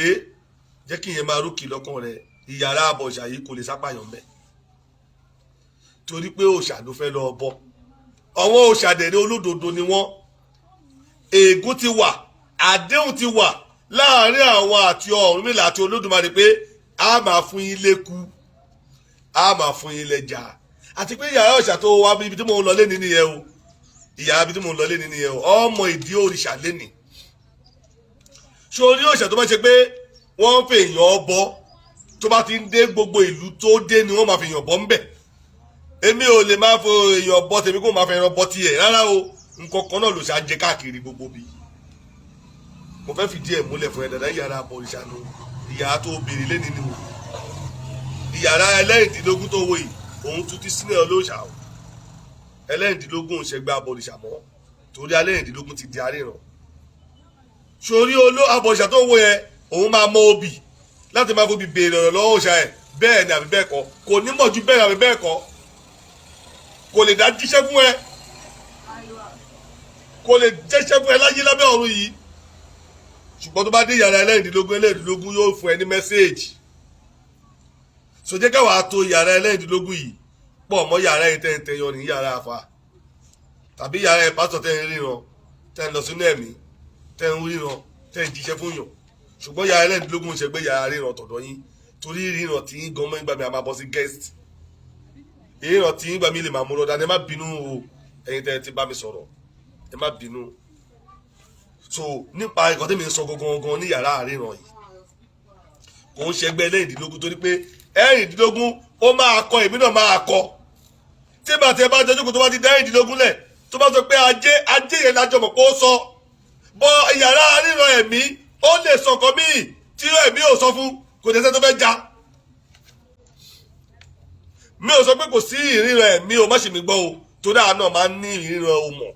jẹ́ kí ìyẹn máa rókì lọ́kàn rẹ̀. Ìyàrá àbọ̀ṣà yìí, kò lè sápàyàn mẹ́, torí pé òòṣà ló fẹ́ lọ bọ. Àwọn òòṣà dẹ̀rẹ̀, olódodo ni wọ́n. Ègún ti wà, àdéhùn ti wà láàárín àwọn àti Ọ̀rúnmìlà àti Olódùmarè pé a máa fún yín léku, a máa fún yín lẹ́jà. Àti pé yàrá òòṣà tó wá, ibi tí mò ń lọ lé nìyẹn o. Ìyàrá ibi tí mò ń lọ lé nìyẹn o. Ọmọ ìdí òrìṣà lénìí, sórí òòṣà tó bá ṣe pé wọ́n ń fi èèyàn bọ, tó bá ti ń dé gbogbo ìlú tó dé ni wọ́n máa fi èèyàn bọ́ ń bẹ̀. Èmi ò lè máa fo èèyàn bọ tèmi, kó máa fi ẹran bọ tiẹ̀, rárá o. Nǹkan kan náà ló ṣe à ń jẹ káàkiri gbogbo bí. Mo fẹ́ fìdí ẹ̀ múlẹ̀ fún ẹ dàda. Yàrá àbọ̀rìṣà nu ìyàrá tó béèrè lẹ́ni ni o. Ìyàrá ẹlẹ́rìndínlógún tó wò yìí, òun tún ti sílẹ̀ olóòṣà o. Ẹlẹ́rìndínlógún ò ṣẹgbẹ́ abọ̀rìṣà mọ́, torí ẹlẹ́rìndínlógún ti di aríran. Sórí oló abọ̀rìṣà tó wò yẹn, òun máa mọ obì láti máa fobi béèrè ọ̀rọ̀ lọ́wọ́ òòṣà ẹ̀, bẹ́ẹ̀ ni àbí bẹ́ẹ̀ kọ́. Kò ní mọ̀ ju bẹ́ẹ̀ ni àbí bẹ́ẹ̀ kọ́. Kò lè dá jíṣẹ́ fún ẹ, kò lè jẹ́ṣẹ́ fún ẹ láyé lábẹ́ ọ̀run yìí. Ṣùgbọ́n tó bá dé yàrá ẹlẹ́rìndínlógún, ẹlẹ́rìndínlógún yóò fún ẹ ní message. So jẹ́ káwá tó yàrá ẹlẹ́rìndínlógún yìí pọ̀ mọ́ yàrá yìí tẹ́ ń tẹ́yọ ní yàrá àfa, tàbí yàrá ẹ̀ pásítọ̀ tẹ́ ń ríran, tẹ́ ń lọ sínú ẹ̀mí, tẹ́ ń ríran, tẹ́ ń jíṣẹ́ fún yàn. Ṣùgbọ́n yàrá ẹlẹ́rìndínlógún ṣe gbé yàrá ríran tọ̀dọ̀ yín, torí ríran tí yín gan mọ́ ìgbà mi a máa bọ́ sí guest. Ìríran tí yín gbà mí lè máa mú lọ dáná. Ẹ má bínú o, ẹ̀yin tẹ́ ẹ ti bá mi sọ̀rọ̀, ẹ má bínú. So nípa nǹkan tí mi ń sọ gangan gangan ní yàrá àríran yìí, kò ń ṣẹgbẹ́ ẹlẹ́rìndínlógún, torí pé ẹ̀rìndínlógún ó máa kọ, èmi náà máa kọ. Tí bàtẹ́ bá jọjú kó tó bá ti dá ẹ̀rìndínlógún lẹ̀, tó bá sọ pé ajé, ajé yẹn lájọ mọ̀ pé ó sọ bọ́. Yàrá ríran ẹ̀mí, ó lè sọ nǹkan míì tí ẹ̀mí ò sọ fún, kò dẹ́sẹ̀ tó fẹ́ já. Mi ò sọ pé kò sí ìríran ẹ̀mí o, má ṣe mi gbọ́ o, torí àwọn náà máa ń ní ìríran òmọ̀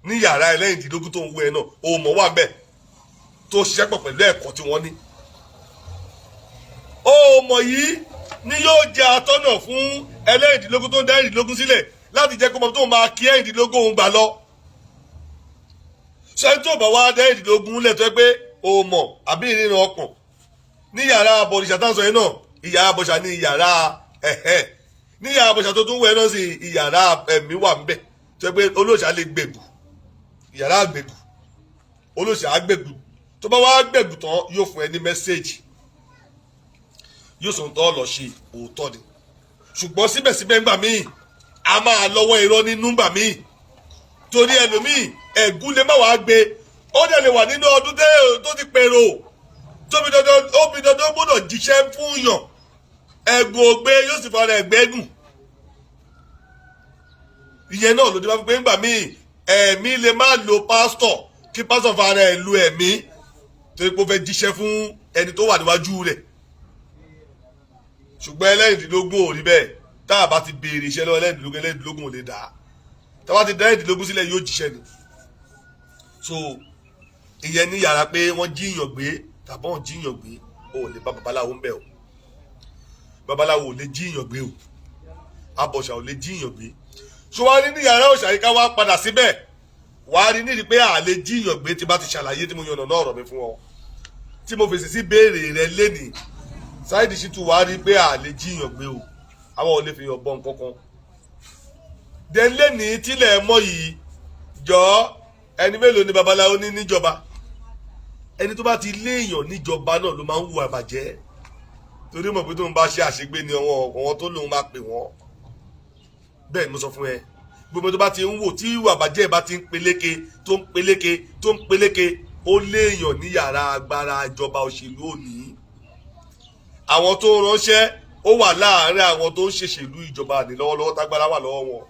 ní yàrá ẹlẹ́yìndínlógún tó ń wú ẹ náà. Òmọ̀ wà bẹ́ẹ̀ tó ṣiṣẹ́ pọ̀ pẹ̀lú ẹ̀kọ́ tí wọ́n ní. Òmọ̀ yìí ni yóò jẹ́ atọ́nà fún ẹlẹ́yìndínlógún tó ń dá ẹ̀rìndínlógún sílẹ̀ láti jẹ́ kó mọ tó máa kí ẹ̀rìndínlógún òun gbà lọ. Ṣé tó bá wá dá ẹ̀rìndínlógún lẹ̀, tó yẹ pé òmọ̀ àbí ìríran ọkàn ní yàrá abọ̀rìṣà táwọn sọ yẹn náà, ìyàrá abọ̀ṣà ní ìyàrá ẹ̀hẹ́, ní yàrá abọ̀ṣà tó tún wẹ̀ náà sí, ìyàrá ẹ̀mí wà ń bẹ̀ tó yẹ pé olóòṣà lè gbẹ̀gù, ìyàrá àgbẹ̀gù, olóòṣà àgbẹ̀gù. Tó bá wá gbẹ̀gù tán, yóò fún ẹ ní message, yóò sọ tó lọ ṣe. Òótọ́ ni, ṣùgbọ́n síbẹ̀síbẹ̀ ńgbà míì a máa lọ́wọ́ irọ́ nínú ńgbà míì, torí ẹlòmíì ẹ̀gún lè má wàá gbé, ó dẹ̀ lè wà nínú ọdún tó ti pèrò, tóbi dandan, ó bi dandan gbọ́dọ̀ jíṣẹ́ fún yàn. Ẹ̀gùn ògbé, yóò sì fara ẹ̀gbẹ́gùn. Ìyẹn náà ló dé bá fi pé ńgbà míì ẹ̀mí lè má lo pásítọ̀, kí pásítọ̀ fara ẹ̀ lu ẹ̀mí, torí pé ó fẹ́ jíṣẹ́ fún ẹni tó wà níwájú rẹ̀. Ṣùgbọ́n ẹlẹ́rìndínlógún ò rí bẹ́ẹ̀. Tá a bá ti béèrè iṣẹ́ lọ́wọ́ ẹlẹ́rìndínlógún, ẹlẹ́rìndínlógún ò lè dà á. Tá a bá ti dá ẹlẹ́rìndínlógún sílẹ̀, yóò jíṣẹ́ ni. So ìyẹn ní yàrá pé wọ́n jíyàn gbé tàbí wọ́n jíyàn gbé, o ò lè bá babaláwo ń bẹ̀ o. Babaláwo ò lè jíyàn gbé o, abọ̀ṣà ò lè jíyàn gbé. Ṣé wàá rí ní yàrá òòṣà yìí, ká wá padà síbẹ̀, wàá rí nídìí pé à lè jíyàn gbé. Tí bá ti ṣàlàyé, tí mo yànnà náà ọ̀rọ̀ mi fún ọ, tí mo fèsì sí béèrè rẹ lénìí. Saheed Shittu, wàá rí i pé a lè jíyàn gbé o, àwọn ò lè fi yàn bọ́ nǹkan kan. Dẹ́nlé ní tílẹ̀ mọ́ yìí jọ, ẹni mélòó ni babaláwo ní níjọba? Ẹni tó bá ti léèyàn níjọba náà ló máa ń hùwà bàjẹ́, torí mọ̀ pé tóun bá ṣe àṣegbé ni àwọn tó lóun máa pè wọ́n. Bẹ́ẹ̀ ni mo sọ fún ẹ. Gbogbo tó bá ti ń wò tí ìwà bàjẹ́ bá ti ń peléke, tó ń peléke, tó ń peléke, ó léèyàn ní yàrá agbára ìjọba òṣèlú òní. Àwọn tó ń ránṣẹ́, ó wà láàárín àwọn tó ń ṣèṣèlú ìjọba ní lọ́wọ́lọ́wọ́, tágbára wà lọ́wọ́ wọn.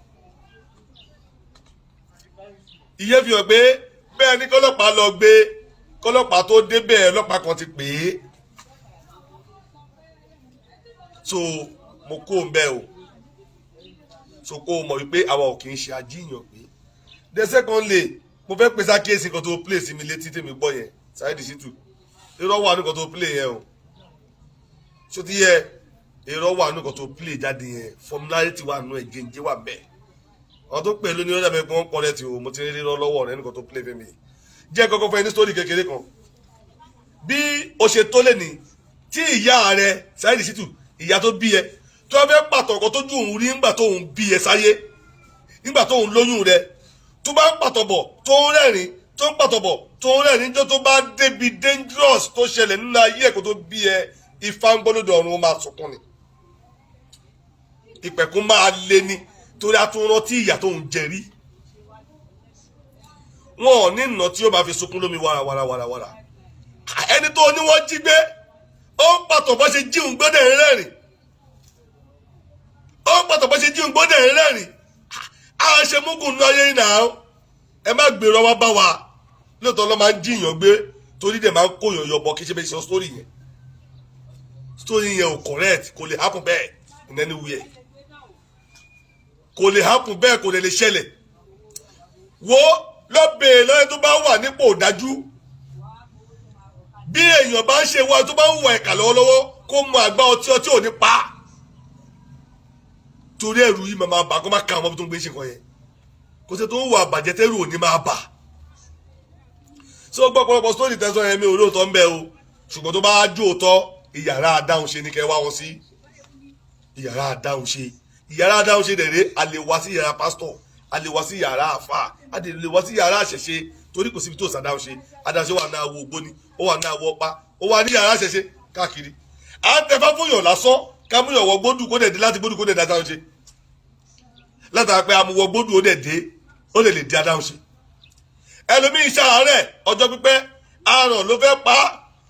Ìyẹn fi hàn pé bẹ́ẹ̀ ni kọ́lọ́pàá lọ gbé, kọ́lọ́pàá tó débẹ̀, ọlọ́pàá kan ti pè é. So mo kó ń bẹ́ẹ̀ o. So kó o mọ̀ wípé àwa ò kì í ṣe ajíyàn pé. The secondly, mo fẹ́ pèsè àkíyèsí kan tó play sí mi létí tèmi gbọ́ yẹn. Saheed Shittu, irọ́ wà nǹkan tó play yẹn o. Ṣó ti yẹ? Irọ́ wà nǹkan tó play jáde yẹn. Formality wà nù ẹ̀, gèǹjẹ́ wà bẹ́ẹ̀. Àwọn tó pè lónìí ọjà bẹ́ẹ̀ pé wọ́n correct o. Mo ti rí irọ́ lọ́wọ́ rẹ̀ nǹkan tó play fún mi. Jẹ́ kọ́kọ́ fún ẹ ní story kékeré kan. Bí o ṣe tó lè ní tí ìyá rẹ, Saheed Shittu, ìyá tó bí ẹ, tó fẹ́ pàtó ọkọ tójú òun rí nígbà tó òun bí ẹ sáyé, nígbà tó òun lóyún rẹ, tó bá ń pàtó bọ̀ tó ń rẹ́rìn, tó ń pàtó bọ̀ tó ń rẹ́rìn, níjọ́ tó bá débi dangerous tó ṣẹlẹ̀ nínú ayé ẹ̀ kó tó bí ẹ, ifá ń gbọ́dọ̀ ọ̀run, ó máa sunkún ni, ìpẹ̀kún máa lé ní, torí a tún rántí ìyà tó ń jẹ rí. Wọn ò ní ìnà tí ó máa fi sunkún lómi wàràwàràwàrà. Ẹni tó ní wọ́n jí gbé, ó ń pàtó bó ṣe jíun gbọ́dẹ̀ ń rẹ́rìn, ó ń pàtó bó ṣe jíun gbọ́dẹ̀ ń rẹ́rìn. À ń ṣe múgùn ní ayé náà. Ẹ má gbèrò wá bá wa. Lóòótọ́ ló máa ń jíyàn gbé, torí dẹ̀ máa ń kóyàn yọbọ. Kí ṣe bẹ́ẹ̀ sọ story yẹn, story yẹn ò correct. Kò lè happen bẹ́ẹ̀ in anywhere. Kò lè happen bẹ́ẹ̀, kò lè ṣẹlẹ̀. Wo lọ́bẹ̀ẹ́ lọ́yẹ́ tó bá wà nípò dájú, bí èèyàn bá ń ṣe wá, tó bá ń wà ẹ̀ka lọ́wọ́lọ́wọ́, kó mu àgbá ọtí, ọtí ò ní pa á, torí ẹ̀rù yìí máa bà kó má ka ọmọ tó ń gbé ṣe nǹkan yẹn. Kò sí tó ń wà bàjẹ́ tẹ́rù ò ní máa bà. So gbọ́ ọ̀pọ̀lọpọ̀ story tẹ́sán yẹn, mi ò lóòótọ́ ń bẹ o. Ṣùgbọ́n tó bá jó òótọ́, ìyàrá adáhùn ṣe ni kẹ́ wá wọn sí. Ìyàrá adáhùn ṣe, ìyàrá adáhùn ṣe dẹ̀rẹ́. A lè wá sí yàrá pásítọ̀, a lè wá sí yàrá àfà, a lè wá sí yàrá àṣẹṣe, torí kò síbi tó sàdáhùn ṣe. Adáhùn ṣe wà ní àwọ̀ ògbóni, ó wà ní àwọ̀ ọ̀pá, ó wà ní yàrá àṣẹṣe káàkiri. À ń tẹfá fún yàn lásán, ká mú yàn wọ gbódù, kó dẹ̀ dé láti gbódù, kó dẹ̀ dé adáhùn ṣe. Látara pé amúwọ gbódù, ó dẹ̀ dé, ó lè di adáhùn ṣe. Ẹlòmíín ṣàárẹ̀ ọjọ́ pípẹ́, aràn ló fẹ́ pa á.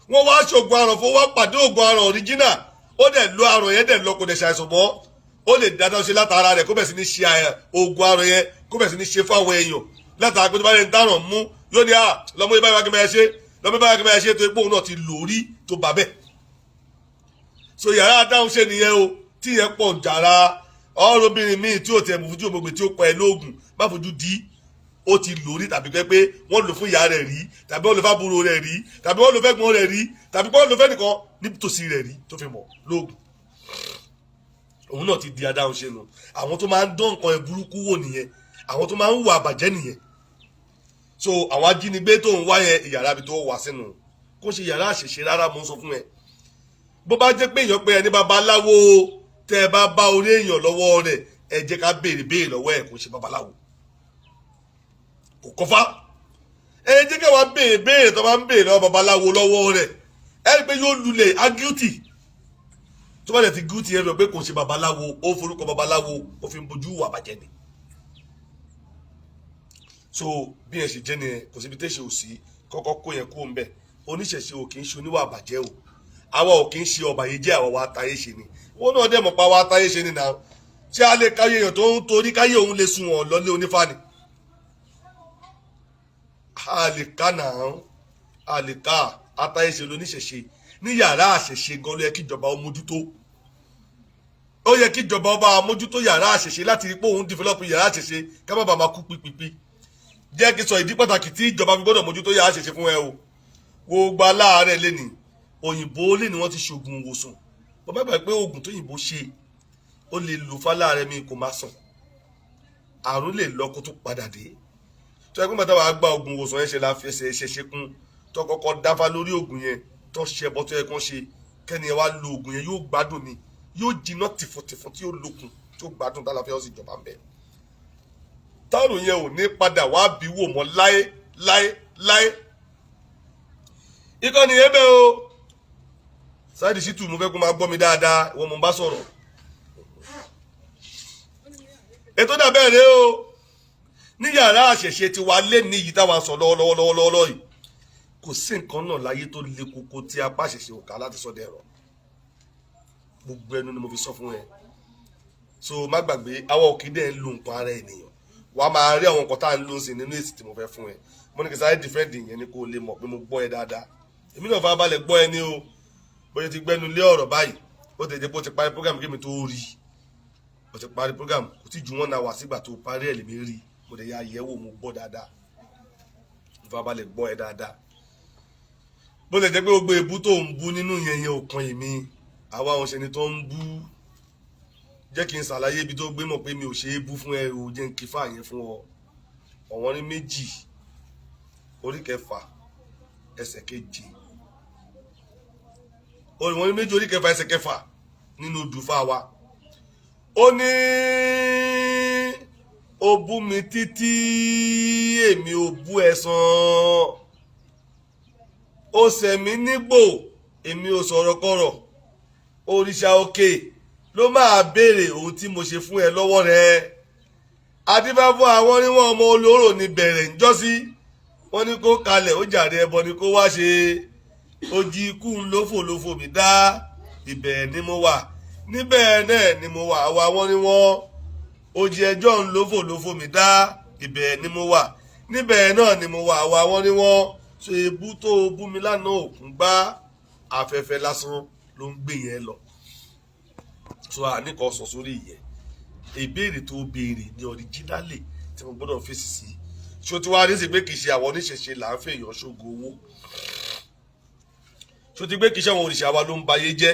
Wọ́n wá ṣoògùn aràn fún wá, pàdé oògùn aràn original, ó dẹ̀ lo aràn yẹn, dẹ̀ lọ, kò dẹ̀ ṣàìsàn mọ́. Ó lè dáadáa ṣe látara rẹ̀, kó bẹ̀ sí ní ṣe oògùn aràn yẹn, kó bẹ̀ sí ní ṣe fún àwọn èèyàn. Látara pé tó bá yẹn ń dáràn mú, yóò ní à lọ́mọ ibà ìbá kí máa ṣe, lọ́mọ ibà kí máa ṣe, tó ipò òun náà ti lò rí tó bà bẹ́ẹ̀. So yàrá adáhùn ṣe nìyẹn o, tí yẹn pọ̀ jàrá. Ọ̀rọ̀ obìnrin míì tí ò tiẹ̀ mú fojú òmùgbé tí ó pa ẹ lóògùn, má fojú di. Ó ti lò rí, tàbí pé wọ́n lò fún ìyá rẹ̀ rí, tàbí wọ́n lò fábúrò rẹ̀ rí, tàbí wọ́n lò fẹ́gbọ́n rẹ̀ rí, tàbí wọ́n lò fẹ́nìkan nítòsí rẹ̀ rí tó fi mọ̀ lóògùn. Òun náà ti di adáhùn ṣe nù. Àwọn tó máa ń dán nǹkan ẹ̀ burúkú wò nìyẹn, àwọn tó máa ń hùwà àbàjẹ́ nìyẹn. So àwọn ajínigbé tó ń wá yẹn, ìyàrá ibi tó wà sínú kó ṣe yàrá àṣẹṣe rárá. Mo ń sọ fún ẹ, bó bá jẹ́ pé èèyàn pé ẹni babaláwo, tẹ́ ẹ bá bá orí èèyàn lọ́wọ́ rẹ̀, ẹ jẹ́ ká béèrè béèrè lọ́wọ́ ẹ̀. Kó ṣe babaláwo, kò kọ́fá. Ẹ jẹ́ ká wá béèrè béèrè tó bá ń béèrè lọ́wọ́ babaláwo lọ́wọ́ rẹ̀. Ẹ rí i pé yóò lulẹ̀ á guilty. Tó bá dẹ̀ ti guilty, ẹ rí i pé kò ṣe babaláwo, ó forúkọ babaláwo, ó fi ń bojú wà bàjẹ́ ni. So bí yẹn ṣe jẹ́ nìyẹn. Kò síbi tẹ́ṣe ò sí. Kọ́kọ́ kó yẹn kó ń bẹ̀. Oníṣẹ̀ṣe ò kì í ṣe oníwà bàjẹ́ o. Àwa ò kì í ṣe ọ̀bàyéjẹ́, àwa wa táyé ṣe ni. Wọn náà dẹ̀ mọ̀ pa wa táyé ṣe ni náà. Ṣé a lè káyé èèyàn tó ń torí káyé òun lè sun wọn lọ́lé onífà ni? A lè ká náà, a lè ká atáyé ṣe lóníṣẹ̀ṣe. Ní yàrá àṣẹṣe gan ló yẹ kí ìjọba ó mójútó. Ó yẹ kí ìjọba ọba mójútó yàrá àṣẹṣe láti rí pé òun develop yàrá àṣẹṣe, ká má bàa máa kú pípípí. Jẹ́ kí sọ ìdí pàtàkì tí ìjọba fi gbọ́dọ̀ mójútó yàrá àṣẹṣe fún ẹ o. Gbogbo aláàárẹ̀ lẹ́nìí, òyìnbó lẹ́ni, wọ́n ti ṣoògùn ìwòsàn. Bàbá gbà pé oògùn tó yìnbó ṣe, ó lè lò fáláàrẹ̀ mi, kò má sàn, àrùn lè lọ kó tó padà dé. Tó yẹ pé bàtà wàá gba oògùn ìwòsàn yẹn ṣe la fi ẹsẹ̀ ṣe ṣe kún, tó kọ́kọ́ dáfá lórí oògùn yẹn, tó ṣe ẹbọ tó yẹ kán ṣe. Kẹ́ni ẹ wá lo oògùn yẹn, yóò gbádùn ni, yóò jiná tìfùntìfùn, tí yóò lókun, tí yóò gbádùn, tálàfíà ó sì jọba ń bẹ. Táàrùn yẹn ò ní padà wá bí wò mọ́ láé láé láé. Ìkànnì yẹn bẹ́ẹ̀ o. Saheed Shittu, mo fẹ́ kó máa gbọ́ mi dáadáa, ìwọ mo bá sọ̀rọ̀. Ètò dàbẹ́ rẹ o. Ní yàrá àṣẹ̀ṣe ti wà lé ní yìí táwa sọ lọ́wọ́lọ́wọ́lọ́wọ́ yìí, kò sí nǹkan náà láyé tó le koko tí apá àṣẹ̀ṣe ò ká láti sọ dẹ̀rọ̀. Gbogbo ẹnu ni mo fi sọ fún ẹ. So má gbàgbé, àwọn òkè dẹ̀ ń lo nǹkan ara ènìyàn. Wà á máa rí àwọn nǹkan tá à ń lò sí nínú èsì tí mo fẹ́ fún ẹ. Mo ní kí sáré defend yẹn ni, kó o lè mọ̀ pé mo gbọ́ ẹ dáadáa. Èmi náà fara balẹ̀ gbọ́ ẹ ní o. Bóyá ti gbẹ́nu lé ọ̀rọ̀ báyìí, ó ti jẹ́ pé ó ti parí program kí mi tó rí. Ó ti parí program, kò tí ju 1 hour sígbà tó parí ẹ̀ lèmi rí. Mo dẹ̀ ya yẹ̀wò, mo gbọ́ dáadáa, mo fara balẹ̀ gbọ́ ẹ dáadáa. Bó lè jẹ́ pé gbogbo èbú tó ń bú nínú yẹn yẹn ò kan èmi. Àwa òun ṣe ni tó ń bú. Jẹ́ kí n ṣàlàyé ibi tó gbé mọ̀ pé mi ò ṣe é bú fún ẹ o. Jẹ́ n kí fà yẹn fún ọ. Ọ̀wọ́n ní 2, orí 6, ẹsẹ̀ 7. Ọ̀wọ́n ní 2, orí 6, ẹsẹ̀ 6 nínú odùfà wa. Ó ní ó bú mi títí, èmi ò bú ẹ san. Ó sẹ̀mí nígbò, èmi ò sọ̀rọ̀ kọ̀rọ̀. Òrìṣà òkè ló máa béèrè ohun tí mo ṣe fún ẹ lọ́wọ́ rẹ. Adífá fún àwọn oníwọ̀n ọmọ olóró ní bẹ̀rẹ̀ ńjọ́sí. Wọ́n ní kó kalẹ̀, ó jàre, ẹbọ ni kó wá ṣe. Ojú ikú ń lófò lófò mi dá. Ibẹ̀ ni mo wà, níbẹ̀ náà ni mo wà. Àwa wọ́n ní wọ́n ojì ẹjọ́ ń lófò lófò mi dá. Ibẹ̀ ni mo wà, níbẹ̀ náà ni mo wà. Àwa wọ́n ní wọ́n ṣe ebú tó bú mi lánàá, òkun gbá afẹ́fẹ́ lásán ló ń gbé yẹn lọ. So àníkàn sọ sórí ìyẹn. Ìbéèrè tó béèrè ní originally tí mo gbọ́dọ̀ fèsì sí, ṣé o ti wá rí sí pé kì í ṣe àwọn oníṣẹ̀ṣe là ń fèèyàn ṣògo owó? Ṣé o ti gbé kì í ṣe àwọn òrìṣà wa ló ń bayé jẹ́?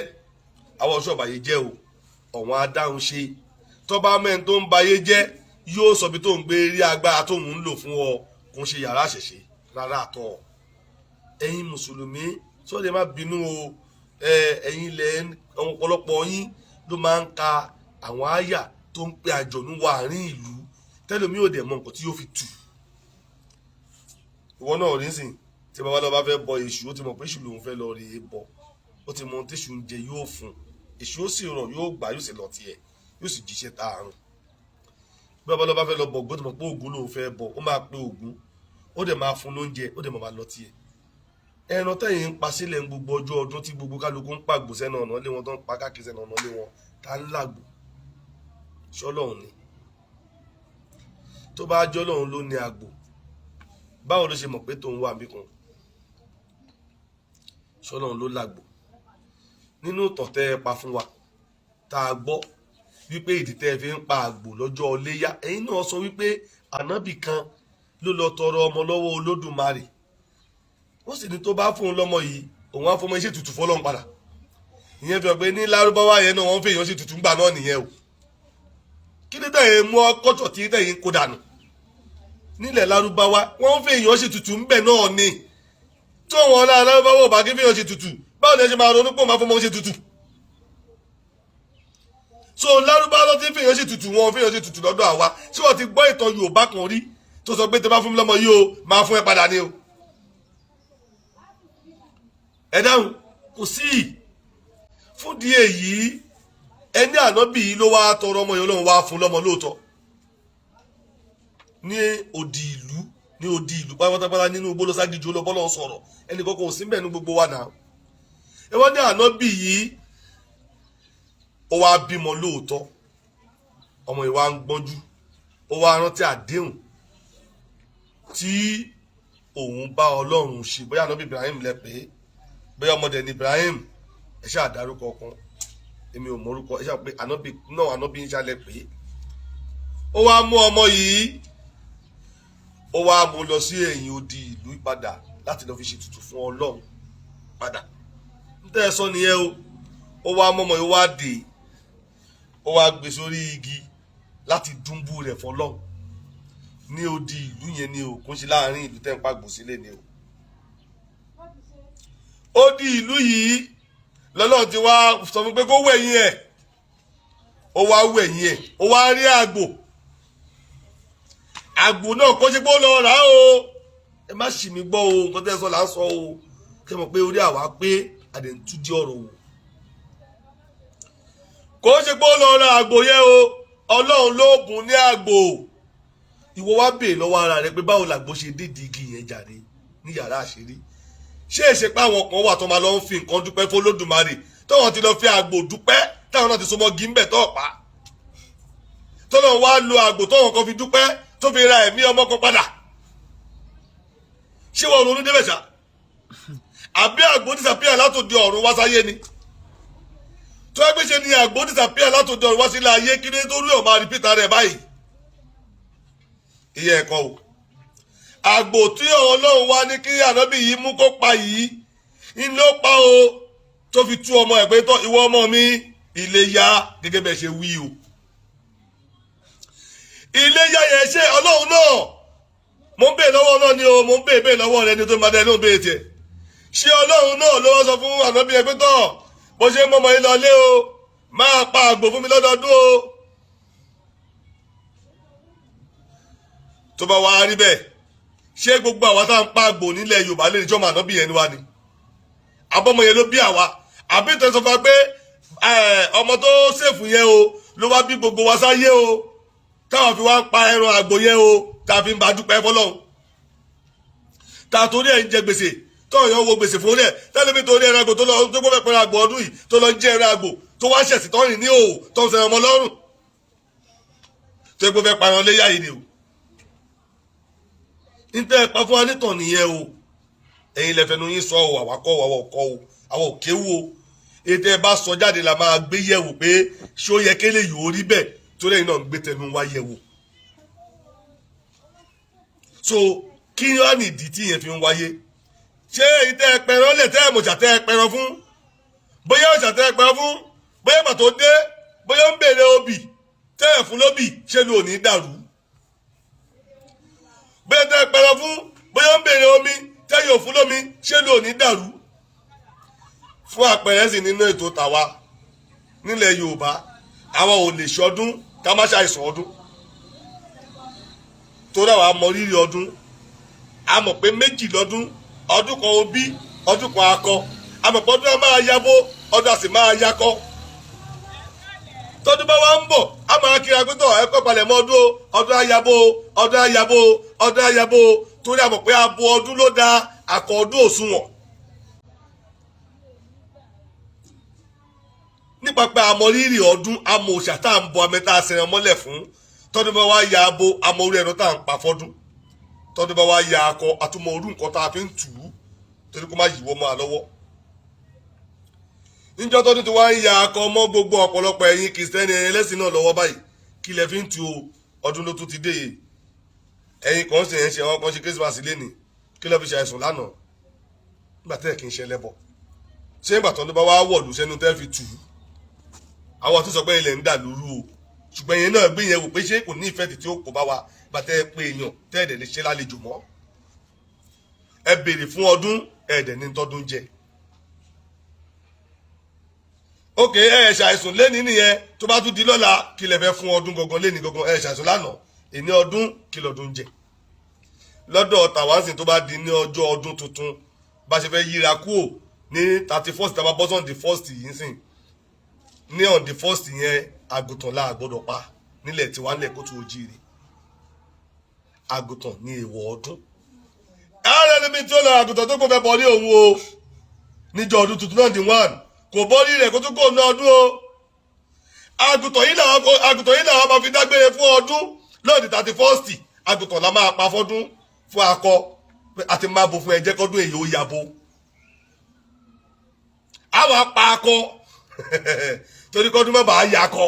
Àwọn ọ̀ṣọ́ bayé jẹ́ o. Ọ̀wọ́n adáhùn ṣe tọ́ba mẹ́rin tó ń bayé jẹ́, yóò sọ bí tó ń gbé rí agbára tó ń lò fún ọ. Kò ń ṣe yàrá àṣẹṣe rárá àtọ. Ẹ̀yin mùsùlùmí, sọ́ọ́dẹ̀ má bínú o. Ẹ̀yin ilẹ̀, ọ̀pọ̀lọpọ̀ yín ló máa ń ka àwọn àyà tó ń pe àjọ̀nú wọ àárín ìlú, tẹ́lómi ò dẹ̀ mọ nǹkan tí yóò fi tù. Ìwọ náà rí sìn, tí babaláwo bá fẹ́ bọ èṣù, ó ti mọ̀ pé èṣù lòun fẹ́ lọ rèé bọ. Ó ti mọ ohun téṣù ń jẹ, yóò fún èṣù, ó sì rọ̀, yóò gbà, yóò sì lọ tiẹ̀, yóò sì jíṣẹ́ tààrùn. Bí babaláwo bá fẹ́ lọ bọ Ògún, ó ti mọ̀ pé Ògún lòun fẹ́ bọ. Ó máa pe Ògún, ó dẹ̀ máa fún lóúnjẹ, ó dẹ̀ máa lọ tiẹ̀. Ẹran tẹ̀yìn ń pa sílẹ̀ ń gbogbo ọjọ́ ọdún, tí gbogbo kálukú ń pàgbò sẹ́nu ọ̀nà lé wọn, tó ń pa káàkiri sẹ́nu ọ̀nà lé wọn, tá ń làgbò, ṣọlọ́run ni? Tó bá jọ́lọ́run ló ní àgbò, báwo ló ṣe mọ̀ pé tòun wà níbì kan? Ṣọlọ́run ló làgbò? Nínú ìtàn tẹ́ ẹ pa fún wa tá a gbọ́ wípé ìdí tẹ́ ẹ fi ń pa àgbò lọ́jọ́ iléyá, ẹ̀yin náà sọ wípé ànábì kan ló lọ tọrọ ọmọ lọ́wọ́ Olódùmarè. Ó sì ní tó bá fóun lọ́mọ yìí, òun á fọmọ iṣẹ́ tutù fọlọ́run padà. Ìyẹn fi hàn pé ní Lárúbáwá yẹn náà, wọ́n fi èèyàn sí tutù ńgbà náà nìyẹn o. Kí ní tẹ̀yìn mú ọkọ̀tọ̀ tí tẹ̀yìn kó dànù nílẹ̀ Lárúbáwá? Wọ́n fi èèyàn ṣe tutù ńbẹ̀ náà ni. Tó wọn lára Lárúbáwá ò bá kí fi èèyàn ṣe tutù, báwo ni ẹ ṣe máa ronú pé òun máa fọmọ ṣe tutù? So Lárúbáwá ló ti fi èèyàn ṣe tutù, wọn fi èèyàn ṣe tutù lọ́dọ̀ àwa. Ṣé wọ́n ti gbọ́ ìtàn Yorùbá kan rí tó sọ pé tẹ bá fún mi lọ́mọ yìí o, máa fún ẹ padà ni o? Ẹ dáhùn, kò sí. Fúndì èyí, ẹni ànábì yìí ló wá tọrọ ọmọ yìí, Ọlọ́run wá fún lọ́mọ lóòótọ́ ní odi ìlú, ní odi ìlú pátápátá, nínú gbólóságíjú lọ bọ́lọ́ sọ̀rọ̀. Ẹnì kankan ò sí mbẹ̀ ní gbogbo wa náà. Ẹ wọ́n ní ànábì yìí, ó wá bímọ lóòótọ́. Ọmọ yìí wá ń gbọ́njú, ó wá rántí àdéhùn tí òun bá Ọlọ́run ṣe. Bóyá ànábì Ibrahim lẹ pé, bóyá ọmọdé ní Ibrahim, ẹ ṣáà dárúkọ kan, èmi ò mọrúkọ. Ẹ ṣáà pé ànábì náà, ànábì ń ṣàlẹ̀ pé ó wá mú ọmọ yìí, ó wá mú lọ sí ẹ̀yìn odi ìlú padà láti lọ fi ṣètùtù fún Ọlọ́run padà. Ń tẹ́ ẹ sọ nìyẹn o. Ó wá mú ọmọ yìí, wá dé, ó wá gbé sórí igi láti dúnbú rẹ̀ fọlọ́run ní odi ìlú yẹn ni o. Kò ń ṣe láàrin ìlú tẹ́ ń pàgbò sílẹ̀ ni o. Odi ìlú yìí Lọ́lọ́run ti wá sọ fún pé kó wẹ̀yìn ẹ̀, ó wá wẹ̀yìn ẹ̀, ó wá rí àgbò. Àgbò náà kó ṣe pé ó lọ rà á o. Ẹ má ṣì mí gbọ́ o, nǹkan tẹ́ ẹ sọ là ń sọ o. Kí ẹ mọ̀ pé orí àwa pé àdẹ̀ntúndí ọ̀rọ̀ wò. Kó ṣe pé ó lọ ra àgbò yẹn o, Ọlọ́run ló bùn ní àgbò. Ìwọ wá béèrè lọ́wọ́ ara rẹ pé báwo làgbò ṣe dédìí igi yẹn jàre ní yàrá àṣírí? Ṣé èṣe pé àwọn kan wà tó máa lọ ń fi nǹkan dúpẹ́ f'Olódùmarè, táwọn ti lọ fi àgbò dúpẹ́, táwọn náà ti so mọ́ gímbẹ̀ tó ọ̀pá, tọ́lọ́ wá lo àgbò táwọn kan fi dúpẹ́, tó fi ra ẹ̀mí ọmọ kan padà? Ṣé wọn ronú débẹ̀ ṣá? Àbí àgbò disappear látòdì ọ̀run wá sáyé ni? Tó ẹgbẹ́ ṣe ni àgbò disappear látòdì ọ̀run wá sílé ayé, kí ni tó rí ọ̀ máa repeat rẹ̀ báyìí? Ìyẹn ẹ̀kọ́ o. Àgbò tí Ọlọ́run wá ní kí ànábì yìí mú kó pa yìí ń ló pa o, tó fi tú ọmọ ẹ̀ pé tọ́ ìwọ ọmọ mi, ilé yá gẹ́gẹ́ bẹ́ẹ̀ ṣe wí o. Ilé yá yẹn, ṣé Ọlọ́run náà mo ń bèè lọ́wọ́ náà ni o? Mo ń bèè bèè lọ́wọ́ rẹ ni tó máa dẹ ló ń bèè tiẹ̀. Ṣé Ọlọ́run náà ló wá sọ fún ànábì ẹ pé tọ́ bó ṣe ń mọ́mọ́ yín lọ lé o, máa pa àgbò fún mi lọ́dọọdún o? Tó bá wá rí bẹ́ẹ̀, ṣé gbogbo àwa tá à ń pa àgbò nílẹ̀ Yorùbá lè ní jọ́mọ̀ ànábì yẹn ni wá ni? Àbọ̀mọ yẹn ló bí àwa? Àbí ìtàn sọ fún wa pé ọmọ tó ṣèfù yẹn o ló wá bí gbogbo wa sáyé o, táwọn fi wá ń pa ẹran àgbò yẹn o, tá a fi ń ba dúpẹ́ fọlọ́run, tá a torí ẹ̀ ń jẹ gbèsè, tọ́wọ̀n yẹn wo gbèsè fún rẹ̀ tẹ́lẹ̀ mi, torí ẹran àgbò tó lọ tó gbọ́ fẹ́ pẹ́ran àgbò ọdún yìí, tó lọ ń jẹ ẹran àgbò, tó wá ṣẹ̀sì tọ́rìn ní òò, tó ń sẹ́ran ọmọ lọ́rùn, tó gbọ́ fẹ́ paran léyà yìí ni o. Níta ẹ̀ pa fún wa nítàn nìyẹn o. Ẹ̀yin lẹ́fẹ̀nu yín sọ o, àwa kọ́ o, àwa ò kọ́ o, àwa ò kéwu o. Ètò ẹ bá sọ jáde la máa gbé yẹ̀wò pé ṣé ó yẹ kélé yìí ó rí bẹ́ẹ̀, torí ẹ̀yin náà ń gbé tẹnu wá yẹ̀wò. So kí wá nìdí tí yẹn fi ń wáyé? Ṣé èyí tẹ́ ẹ pẹran lẹ̀, tẹ́ ẹ mọ̀ṣà tẹ́ ẹ pẹran fún, bóyá ọ̀ṣà tẹ́ ẹ pẹran fún, bóyá ìgbà tó dé, bóyá ń béèrè obì tẹ́ ẹ fún lóbì, ṣé ló ní dàrú? Bóyá tẹ́ ẹ pẹran fún, bóyá ń béèrè omi, tẹ́ yóò fún lómi, ṣé ló ní dàrú? Fún àpẹẹrẹ sì, nínú ètò tàwa nílẹ̀ Yorùbá, àwa ò lè ṣọdún ká má ṣàìsàn ọdún, torí àwa mọ rírì ọdún. A mọ̀ pé méjì lọ́dún: ọdún kan obí, ọdún kan akọ. A mọ̀ pé ọdún á máa yabo, ọdún á sì máa yakọ. Tọdún bá wá ń bọ̀, a máa kiri agbẹ́tọ̀ ẹ̀kọ́ palẹ̀ mọ́ ọdún o, ọdún á yabo o, ọdún á yabo o, ọdún á yabo o, torí a mọ̀ pé abo ọdún ló da, akọ ọdún òṣùwọ̀n. Nípa pé a mọ rírì ọdún, a mọ òòṣà tá à ń bọ, amẹ́ta àṣẹyàn mọ́lẹ̀ fún. Tọdún bá wá ya abo, a mọ orí ẹran tá à ń pa fọ́dún. Tọdún bá wá ya akọ, àtúmọ̀ orú nǹkan tá a fi ń tù ú, torí kó má yíwọ́ mọ́ a lọ́wọ́. Níjọ́ tọdún tí wàá ń ya akọ mọ́ gbogbo ọ̀pọ̀lọpọ̀ ẹ̀yin kìrìsìtẹ́nì ẹlẹ́sìn náà lọ́wọ́ báyìí, kí lẹ fi ń tu o? Ọdún ló tún ti dé yìí. Ẹ̀yin kan ṣe ń ṣe, àwọn kan ṣe Christmas lénìí, kí lẹ fi ṣe àìsàn lánàá nígbà tẹ́ ẹ̀ kì í ṣe ẹlẹ́bọ? Ṣé ìgbà tọdún bá wá wọ̀lú sẹ́nu tẹ́ fi tù ú? Àwọn tó sọ pé ilẹ̀ ń dà lóru o, ṣùgbọ́n ẹ̀yin náà gbé yẹn wò pé ṣé kò ní ìfẹ́ tí ó kò bá wa bá tẹ́ ẹ pé èèyàn tẹ́ ẹ̀dẹ̀ lè ṣe lálejò mọ́. Ẹ béèrè fún ọdún, ẹ̀ẹ́dẹ̀ ní tọdún jẹ. Ok, ẹ ṣàìsùn lẹ́ni nìyẹn. Tó bá tún di lọ́la, kí lẹ fẹ́ fún ọdún gangan lẹ́ni gangan? Ẹ ṣàìsùn lánàá, èní ọdún, kí lọ́dún jẹ lọ́dọ̀ tàwánsìn? Tó bá di ní ọjọ́ ọdún tuntun, bá ṣe fẹ́ yíra kúò ní 31st, tá a bá bọ́ sọ́n the first yìí sìn, ní on the first yẹn, àgùntàn la gbọ́dọ̀ pa nílẹ̀ tiwa, nílẹ̀ kótó ojíire. Àgùntàn ní èèwọ̀ ọdún. Ààrẹ níbi tí ó lọ àgùntàn tó kò fẹ́ bọ́ ní òun o níjọ́ ọdún tuntun náà, di one kò bọ́ ní rẹ̀ kó tún kò ná ọdún o. Àgùntàn yìí làwọn, àgùntàn yìí làwọn máa fi dágbére fún ọdún lọ́ọ̀dì 31st. Àgùntàn la máa pa fọ́dún fún akọ àti máa bo fún ẹ̀jẹ̀ kọ́dún èyí ó yabo. Àwọn apá akọ torí kọ́dún má bàa yà akọ.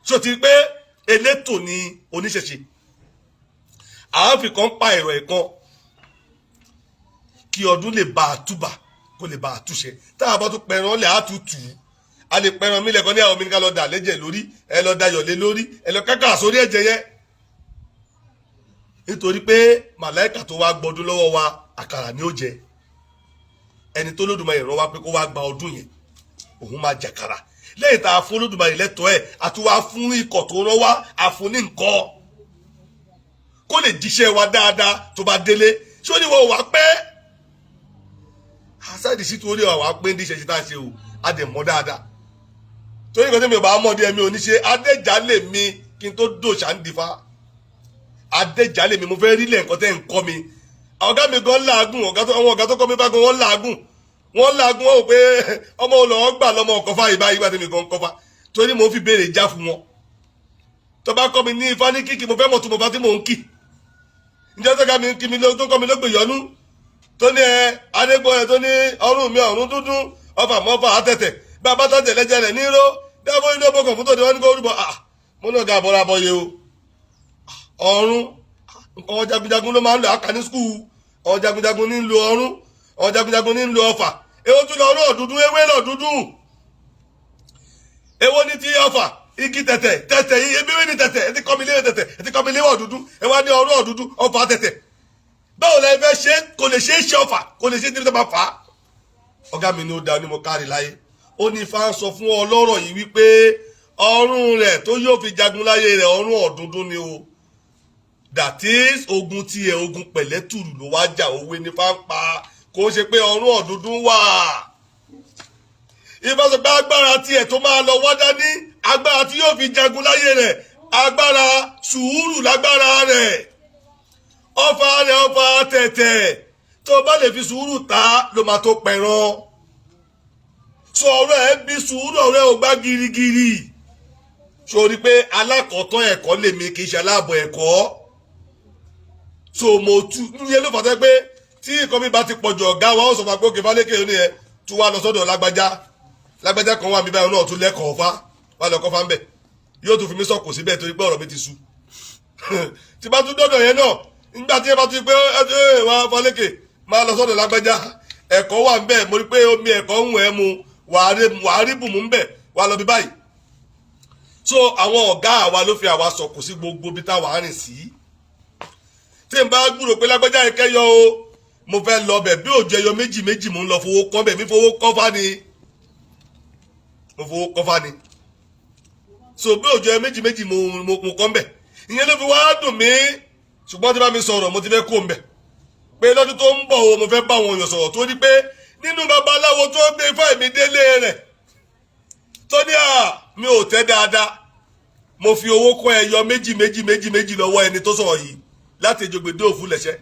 Ṣó ti pé elétò ni oníṣẹ̀ṣe, àwọn fi kan pa ẹ̀rọ ẹ̀kan kí ọdún lè bá a túbà, kó lè bá a túṣe. Tá a bá tún pẹran lẹ̀, á tún tù ú. A lè pẹran mílẹ̀ kan ní àwọn omi ká lọ dà lẹ́jẹ̀ lórí, ẹ lọ dayọ̀ lé lórí, ẹ lọ kákà sórí ẹ̀jẹ̀ yẹn, nítorí pé màláìkà tó wá gbọdún lọ́wọ́ wa, àkàrà ni ó jẹ. Ẹni tó lódùmarè rán wa pé kó wá gba ọdún yẹn. Òun máa jàkàrà lẹ́yìn tá a fún Olódùmarè lẹ́tọ̀ọ́ ẹ̀, àti wàá fún ikọ̀ tó rán wá, àfún ní nǹkan kó lè jíṣẹ́ wa dáadáa tó bá délé. Ṣé ó ní wọ́n wà pẹ́ aside sí torí wà pé ní ìṣẹ̀ṣẹ̀ tá a ṣe o, a dẹ̀ mọ́ dáadáa, torí nǹkan tí mi ò bá mọ̀ díẹ̀, mi ò ní ṣe. Adéjàlè mi kí n tó dòṣà ń difá, adéjàlè mi, mo fẹ́ rí lẹ̀ nǹkan tẹ́ ń kọ́ mi. Ọ̀gá mi gan làágùn, àwọn ọ̀gá tó kọ́ mi bá gan, wọ́n làágùn, wọ́n làágùn. Wọ́n wò pé ọmọ olùwọ́ gbà lọ́mọ ọkọ̀fà yìí báyìí, gbà tí mi gan kọ́fà, torí mo fi béèrè já fún wọn. Tó bá kọ́ mi ní ifá ní kíkì, mo fẹ́ mọ̀ tó mo bá tí mò ń kì. Ǹjẹ́ tó ká mi kí mi tó kọ́ mi ló gbè yọnú tó ní ẹ adégbò ẹ tó ní ọrùn mi ọ̀run dúdú, ọfà mọ́fà àtẹ̀tẹ̀ bàbá tàtẹ̀ lẹ́jẹ̀ rẹ̀ ní ró dábò inú ọbọkàn fún tòde wọn ní kó rúbọ. À mo náà ga àbọ̀rọ̀ àbọ̀yẹ o. Ọ̀run àwọn jagunjagun ló máa ń lò àkà ní school. Àwọn jagunjagun ní ń lo ọ̀run, àwọn jagunjagun ní ń lo ọfà. Èwo tún lọ ọ̀run ọ̀dúndún, ewé lọ dúdú, èwo ní ti ọfà, igi tẹ̀tẹ̀ tẹ̀tẹ̀ yìí, ebi wí ní tẹ̀tẹ̀. Ẹ ti kọ́ mi léwé tẹ̀tẹ̀, ẹ ti kọ́ mi léwé ọ̀dúndún, ẹ wá ní ọ̀run ọ̀dúndún, ọfà tẹ̀tẹ̀. Báwo la ẹ fẹ́ ṣe? Kò lè ṣe é ṣe ọfà, kò lè ṣe é tí wọ́n bá fà á. Ọ̀gá mi ní ó da ní mo kárí láyé. Ó ní ifá ń sọ fún ọlọ́rọ̀ yìí wípé ọrùn rẹ̀ tó yóò fi jagun láyé rẹ̀, ọrùn ọ̀dúndún ni o. That is, ogun tiẹ̀, ogun pẹ̀lẹ́tùrù ló wá jà. Òwe ní ifá ń pa, kò ṣe pé ọrùn ọ̀dúndún wà. Ifá sọ pé agbára tiẹ̀ tó máa lọ wá dání, agbára tí yóò fi jagun láyé rẹ̀, agbára sùúrù lágbára rẹ̀. Ọfà rẹ̀, ọfà tẹ̀tẹ̀, tó bá lè fi sùúrù ta ló máa tó pẹ̀ràn. Sọ ọ̀rọ̀ ẹ̀ bí sùúrù, ọ̀rọ̀ ẹ̀ ò gbá girigiri. Sórí pé alákọ̀ọ́tọ́ ẹ̀kọ́ lèmi, kì í ṣe aláàbọ̀ ẹ̀kọ́. So mo tú yẹn ló fàtẹ́ pé tí nǹkan mi bá ti pọ̀jù, ọ̀gá wa ó sọ fún akókè fálékè ní ẹ tún wá lọ sọ́dọ̀ lágbájá. Lágbájá kan wà mí báyìí náà tún lẹ́kọ̀ọ́ fá wà lọ́kọ́ fá ń bẹ̀, yóò tún fi mí sọ̀kò síbẹ̀ torí pé ọ̀rọ̀ mi ti sú. Tí bá tún dọ́dọ̀ yẹn náà, nígbà tí ẹ bá tún pé ẹ wá fálékè máa lọ sọ́dọ̀ lágbájá, ẹ̀kọ́ wà ń bẹ̀, mo rí pé omi ẹ̀kọ́ ń wẹ̀ mu, wàá rí bùnmù ń bẹ̀, wàá lọ bí báyìí. So àwọn ọ̀gá àwa ló fi àwa sọ̀kò sí gbogbo bí táwa rìn sí. Tí n bá gbúrò pé lágbájá yẹn kẹ́yọ o, mo fẹ́ lọ bẹ̀, bí òjò ẹyọ méjì méjì mò ń lọ fowó kọ́ bẹ̀, mi fowó kọ́ fá ni, mo fowó kọ́ fá ni. So bí òjò ẹyọ méjì méjì mo kọ́ bẹ̀, ìyẹn ló fi wá dùn mí. Ṣùgbọ́n tí bá mi sọ̀rọ̀, mo ti fẹ́ kó ń bẹ̀ pé lọ́dún tó ń bọ̀ o, mo fẹ́ bá àwọn èèyàn sọ̀rọ̀, tó ní pé nínú babaláwo tó gbé ifá mi délé rẹ̀, tó ní à mi ò tẹ́ dáadáa, mo fi owó kọ́ ẹyọ méjì méjì méjì méjì lọ́wọ́ ẹni tó sọ̀rọ̀ yìí láti Èjògbèdé òfu lẹ̀ṣẹ́.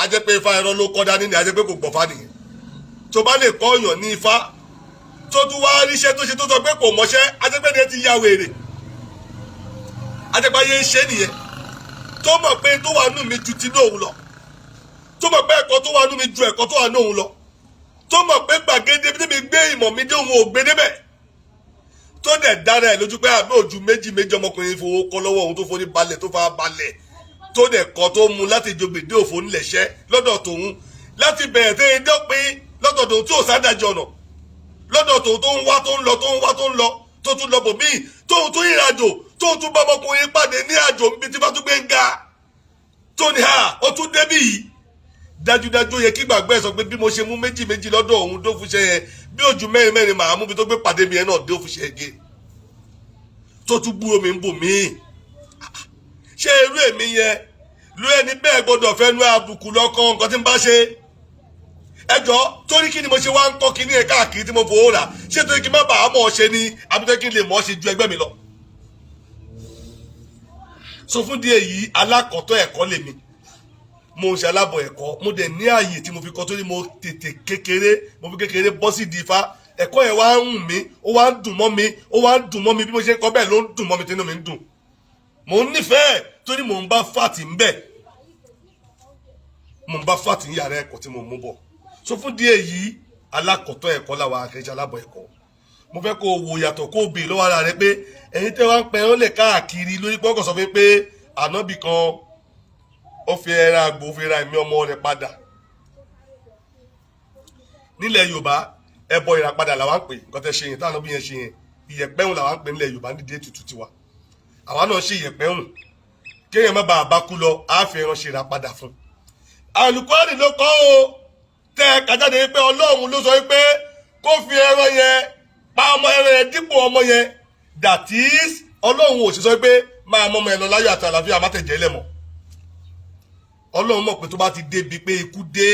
A jẹ́ pé ifá ẹ̀rọ ló kọ́ dání ni, a jẹ́ pé kò gbọ̀fá nìyẹn. Tó bá lè kọ́ ọ̀yàn ní ifá, tó tún wá ríṣẹ́ tó ṣe, tó sọ pé kò mọṣẹ́, a jẹ́ pé ní ẹ ti ya wèrè, a jẹ́ pé ayé ń ṣe nìyẹn. Tó mọ̀ pé tó wà nù mí ju tinú òun lọ, tó mọ̀ pé ẹ̀kọ́ tó wà nù mí ju ẹ̀kọ́ tó wà nù òun lọ, tó mọ̀ pé gbàgede bí mi gbé ìmọ̀ mi dé, òun ò gbé débẹ̀, tó dẹ̀ dára ẹ̀ lójú pé àbí òjú méjì méjì ọmọkùnrin fowó kọ́ lọ́wọ́ òun, tó forí balẹ̀, tó fara balẹ̀, tó dẹ̀ kọ́, tó mu láti Èjògbèdé òfò ńlẹ̀ṣẹ́ lọ́dọ̀ tòun láti bẹ̀rẹ̀ tẹ́ ẹ dọ́pin lọ́dọ̀ tòun, tí ò sádájọ́ ọ̀nà lọ́dọ̀ tòun, tó ń wá, tó ń lọ, tó ń wá, tó ń lọ, tó tún lọ bòmíì, tóun tún ìrìn àjò, tóun tún bá ọmọkùnrin pàdé ní àjò níbi tí Fátúgbé ń ga, tó ní ha ó tún débì yìí. Dájúdájú, ó yẹ kí gbàgbé ẹ sọ pé bí mo ṣe mú méjì méjì lọ́dọ̀ òun tó fúnṣẹ́ yẹn, bí ojú mẹ́rin mẹ́rin màá mú bí tó gbé pàdé mi yẹn náà dé òfúnṣẹ́ gé, tó tún gbúrò mi ń bò míì. Ṣé irú èmi yẹn ló ẹni bẹ́ẹ̀ gbọ́dọ̀ fẹ́ nu àbùkù lọ́kàn nǹkan tí ń bá ṣe ẹjọ́? Torí kí ni mo ṣe wá ń kọ́ kíní ẹ̀ káàkiri tí mo fowó rà? Ṣé torí kí n má bàa mọ̀ ọ́ ṣe ni, àbí torí kí n lè mọ̀ ọ́ ṣe ju ẹgbẹ́ mi lọ? So fún díẹ̀ yìí, alákọ̀ọ́tọ̀ ẹ̀kọ́ lèmi, mo ń ṣe alábọ̀ ẹ̀kọ́. Mo dẹ̀ ní ààyè tí mo fi kọ́, torí mo tètè kékeré, mo fi kékeré bọ́ sí di ifá. Ẹ̀kọ́ yẹn wá ń hùn mí, ó wá ń dùn mọ́ mi, ó wá ń dùn mọ́ mi. Bí mo ṣe ń kọ́ bẹ́ẹ̀ ló ń dùn mọ́ mi, tínú mi ń dùn. Mò ń nífẹ̀ẹ́ torí mò ń bá fàtì ń bẹ̀, mò ń bá fàtì ń yàrá ẹ̀kọ́ tí mo mú bọ̀. So fún díẹ̀ yìí, alákọ̀ọ́tọ̀ ẹ̀kọ́ làwọn akẹ́kọ̀ọ́ alábọ̀ ẹ̀kọ́. Mo fẹ́ kó o wò yàtọ̀, kó o bèè lọ́wọ́ ara rẹ pé ẹ̀yin tẹ́ wá ń pẹ́ ó lè káàkiri lórí pọ́kàn sọ fún mi pé ànábì kan ó fi ẹran àgbò fi ra ẹ̀mí ọmọ rẹ̀ padà. Nílẹ̀ Yorùbá, ẹbọ ìràpadà làwa ń pè nǹkan tẹ́ ṣe yẹn, táwọn ànábì yẹn ṣe yẹn. Ìyẹ̀pẹ̀hùn làwa ń pè nílẹ̀ Yorùbá nídìí ètùtù tiwa. Àwa náà ṣe ìyẹ̀pẹ̀hùn kéèyàn má bàa bá kú lọ, á fi ẹran ṣe ìràpadà fún. Àlùkùránì ló kọ́ o, tẹ́ ẹ kájáde pé Ọlọ́run ló sọ pé Kó fi ẹran yẹn pa ọmọ, ẹran yẹn dípò ọmọ yẹn. That is, Ọlọ́run ò sì sọ pé máa mọ́ ọmọ ẹ lọ láyọ̀ àti àlàáfíà, má tẹ̀jẹ̀ lẹ̀ mọ́. Ọlọ́run mọ̀ pé tó bá ti débi pé ikú dé,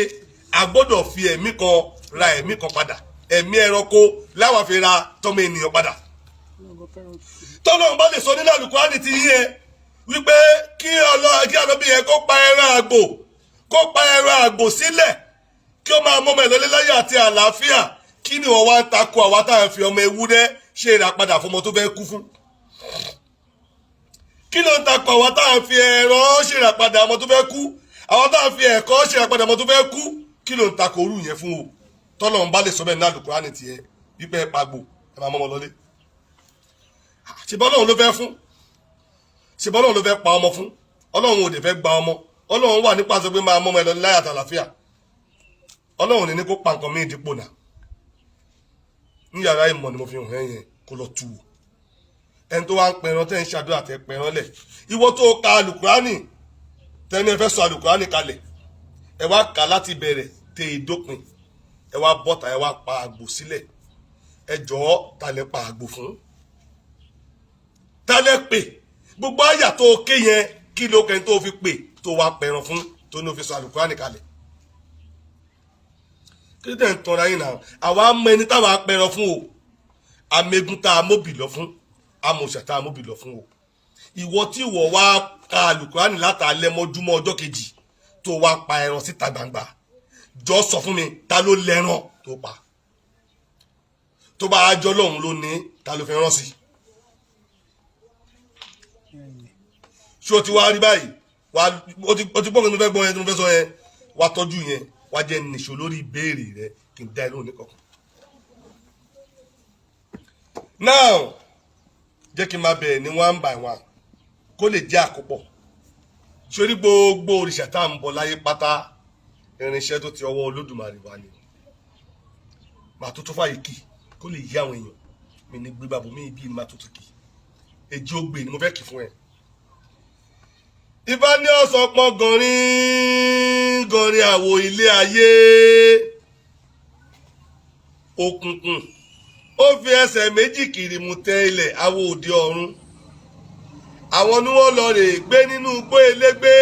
a gbọ́dọ̀ fi ẹ̀mí kan ra ẹ̀mí kan padà. Ẹ̀mí ẹranko láwọn fi ra tọmọ ènìyàn padà. Tọ́lọ́run bá lè sọ nínú Àlùkùránì ti yí ẹ wípé kí ọlọ́ kí ànábì yẹn kó pa ẹran àgbò, kó pa ẹran àgbò sílẹ̀, kí ó máa mọ́mọ́ ẹ̀ lọ́lé láyọ̀ àti àlàáfíà, kí ni wọ́n wá ń takò àwa táwọn fi ọmọ ewúrẹ́ ṣe ìràpadà fún ọmọ tó fẹ́ kú fún? Kí ló ń takò àwa táwọn fi ẹ̀rọ ṣe ìràpadà ọmọ tó fẹ́ kú, àwọn táwọn fi ẹ̀kọ́ ṣe ìràpadà ọmọ tó fẹ́ kú? Kí ló ń takò orú yẹn fún o? Tọ́lọ́run bá lè sọ bẹ́ẹ̀ ní Àlùkùránì tiẹ̀ wípé ẹ pàgbò, ẹ máa mọ́mọ́ lọ́lé. Ṣùgbọ́n Ọlọ́run ló fẹ́ fún, ṣùgbọ́n Ọlọ́run ló fẹ́ pa ọmọ fún. Ọlọ́run ò dẹ̀ fẹ́ gba ọmọ. Ọlọ́run wà nípa sọ pé máa mọ́mọ́ ẹ lọ láyà àtàlàfíà. Ọlọ́run ní kó pa nǹkan míì dípò náà. Ní yàrá ìmọ̀ ni mo fi hàn ẹ́ yẹn, kó lọ tù ú. Ẹni tó wá ń pẹran, tẹ́ ń ṣàdúrà, tẹ́ pẹran lẹ̀, ìwọ tó ka Àlùkùránì, tẹ́ni ẹ fẹ́ sọ Àlùkùránì kalẹ̀, ẹ wá kà láti bẹ̀rẹ̀ tẹ ìdópin, ẹ wá bọ́ta, ẹ wá pa àgbò sílẹ̀. Ẹ jọ̀ọ́, ta lẹ pa àgbò fún? Ta lẹ pè? Gbogbo àyà tó ké yẹn, kí ló kẹ́ni tó fi pè, tó wá pẹran fún, tó ní o fi sọ Àlùkùránì kalẹ̀? Kí ló dé ń tanra yín náà? Àwa mọ ẹni táwa pẹran fún o. Amẹ́gun tá a móbì lọ fún, amòṣà tá a móbì lọ fún o. Ìwọ tí ìwọ wá ka Àlùkùránì látàlẹ́ mọ́júmọ́ ọjọ́ kejì, tó wá pa ẹran síta gbangba, jọ sọ fún mi, ta ló lẹ́ran tó pa? Tó bá jọ lóhun ló ní, ta ló fi rán sí? Ṣé o ti wá rí báyìí? Wá, o ti gbọ́ nǹkan tó fẹ́ gbọ́ yẹn, tó fẹ́ sọ yẹn, wá tọ́jú yẹn, wá jẹ́ nìṣó lórí ìbéèrè rẹ, kí n dá ẹ lóhùn ní kọ̀ọ̀kan. Now, jẹ́ kí n máa bẹ̀rẹ̀ ní one by one kó lè jẹ́ àkópọ̀. Sórí gbogbo òrìṣà tá à ń bọ láyé pátá, irinṣẹ́ tó ti ọwọ́ Olódùmarè wá ni. Màá tó tó fàyè kì kó lè yí àwọn èèyàn mi ní gbígbàbọ̀ mí bí màá tó tó kì. Èjì ogbè ni mo fẹ́ kì fún ẹ. Ifá ní ọ̀sán pọ́n gọrin gọrin àwò ilé ayé, òkùnkùn ó fi ẹsẹ̀ méjì kìrìmù tẹ ilẹ̀, àwò òde ọ̀run. Àwọn ni wọ́n lọ rè gbé nínú igbó elégbé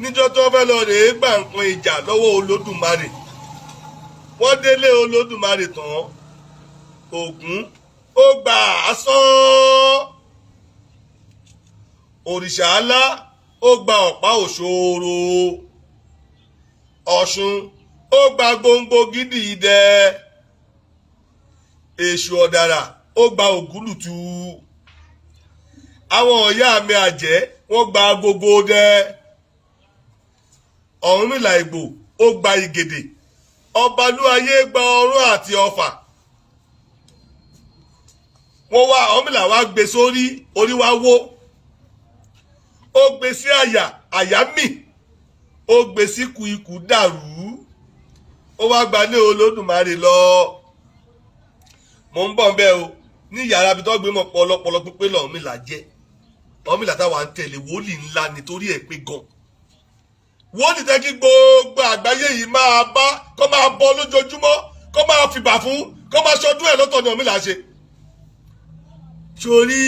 níjọ́ tó fẹ́ lọ rè gbà nǹkan ìjà lọ́wọ́ Olódùmarè. Wọ́n délé Olódùmarè tán, Ògún ó gbà á sán, òrìṣà ńlá ó gba ọ̀pá òṣòro, Ọ̀ṣun ó gba gbòǹgbò gidi idẹ, Èṣù ọ̀dàrà ó gba ògúlùtù, àwọn ọ̀yá mi àjẹ́ wọ́n gba agogo dẹ, Ọ̀rúnmìlà Ìgbò ó gba ìgèdè, Ọbalúayé gba ọrún àti ọfà. Wọ́n wá Ọ̀rúnmìlà wá gbé sórí, orí wá wó. Ó gbé sí àyà, àyà mì. Ó gbé sí ikú, ikú dàrú. Ó wá gbalé Olódùmarè lọ. Mò ń bọ̀ ń bẹ́ o. Ní yàrá ibi tó gbé mọ̀ pọ̀ ọlọ́pọlọ pípé lọ́rùnmìlà jẹ́. Ọ̀rúnmìlà táwa ń tẹ̀lé, wòlíì ńlá nítorí ẹ̀ pé gan. Wòlíì tẹ́ kí gbogbo àgbáyé yìí máa bá, kó máa bọ lójoojúmọ́, kó máa fìbà fún, kó máa ṣọdún ẹ̀ lọ́tọ̀ ni Ọ̀rúnmìlà ṣe. Sórí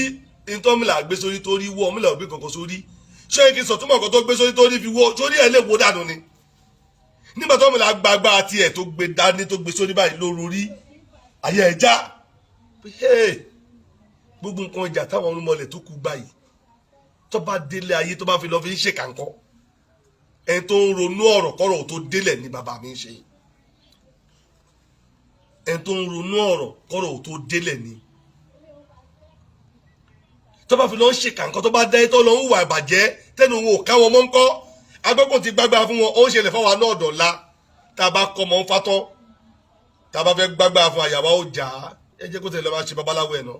ìtọ́mìlà gbé sórí torí wọ́, Ọ̀rúnmìlà ò gbé kankan sórí. Ṣé kí n sọ túmọ̀ nǹkan tó gbé sórí torí fi wọ́ sórí ẹ̀ lè wó dànù ni? Nígbà tó Ọ̀rúnmìlà gbàgbà tiẹ̀ tó gbé dání, tó gbé sórí báyìí lóru rí ayé ẹ̀ já. Gbogbo nǹkan ìjà táwọn ọ̀rúnmọlẹ̀ tó kú báyìí, tó bá délé ayé, tó bá fi lọ fi ń ṣèkà ńkọ́? Ẹni tó ń ronú ọ̀rọ̀ kọ́rọ̀ tó délẹ̀ ní bàbá mi ń ṣe. Ẹni tó ń ronú ọ̀rọ̀ kọ́rọ̀ tó délẹ̀ ní, tó bá fi lọ ń ṣèkà ńkọ́? Tó bá dá tó lọ ń hùwà ìbàjẹ́, tẹnu wọn ò ká wọn mọ́ ńkọ́? Agbẹ́kùn ti gbágbá fún wọn, ó ń ṣẹlẹ̀ fáwọn náà dọ̀la. Tá a bá kọ́ mọ́ ń fatán, tá a bá fẹ́ gbágbá fún àyàwó ó jà á. Ẹ jẹ́ kó tẹ̀lé máa ṣe babaláwo ẹ̀ náà,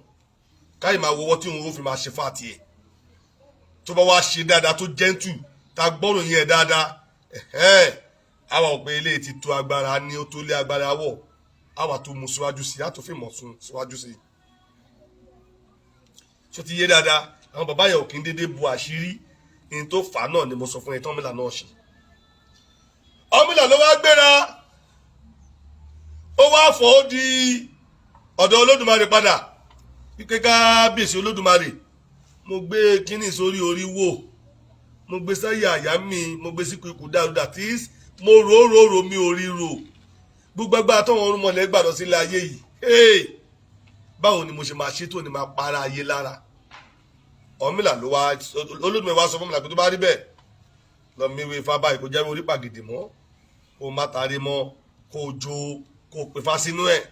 káyì máa wọwọ́ tí òun ó fi máa ṣe fáàtì ẹ̀. Tó bá wá ṣe dáadáa, tó gentle, tá a gbọ́rò yẹn dáadáa, ẹ̀hẹ́n, àwa ò pé eléyìí ti tó agbára ní, ó tó lé agbára wọ̀, àwa tó mú síwájú sí i, á tó fi mọ̀ sún síwájú sí i. Ṣó ti yé dáadáa? Àwọn bàbá yẹn ò kí ń dédé bu àṣírí. Ní tó fà á náà ni mo sọ fún ẹ tán. Ọ̀rúnmìlà náà ṣe, Ọ̀rúnmìlà ló wá gbéra, ó Wá fọ́ ó di ọ̀dọ̀ Olódùmarè padà wípé, "Kábíyèsí Olódùmarè, mo gbé kínní sórí orí wò, mo gbé sáyà àyà mi, mo gbé síkú ikú dáadáa tí mo rò rò rò, mi ò rí rò. Gbogbo agbára tọ́wọ́n orúnmọlẹ̀ gbà lọ sílé ayé yìí, hey, báwo ni mo ṣe máa ṣe tó ní máa para ayé lára?" Ọ̀rúnmìlà ló wá, Olódùmarè wá sọ fún mi pé tó bá rí bẹ́ẹ̀, lọ méwé ifá báyìí, kó jẹ́ orí pàgìdì mọ́, kó má tarí mọ́, kó jó, kó pè fá sínú ẹ̀.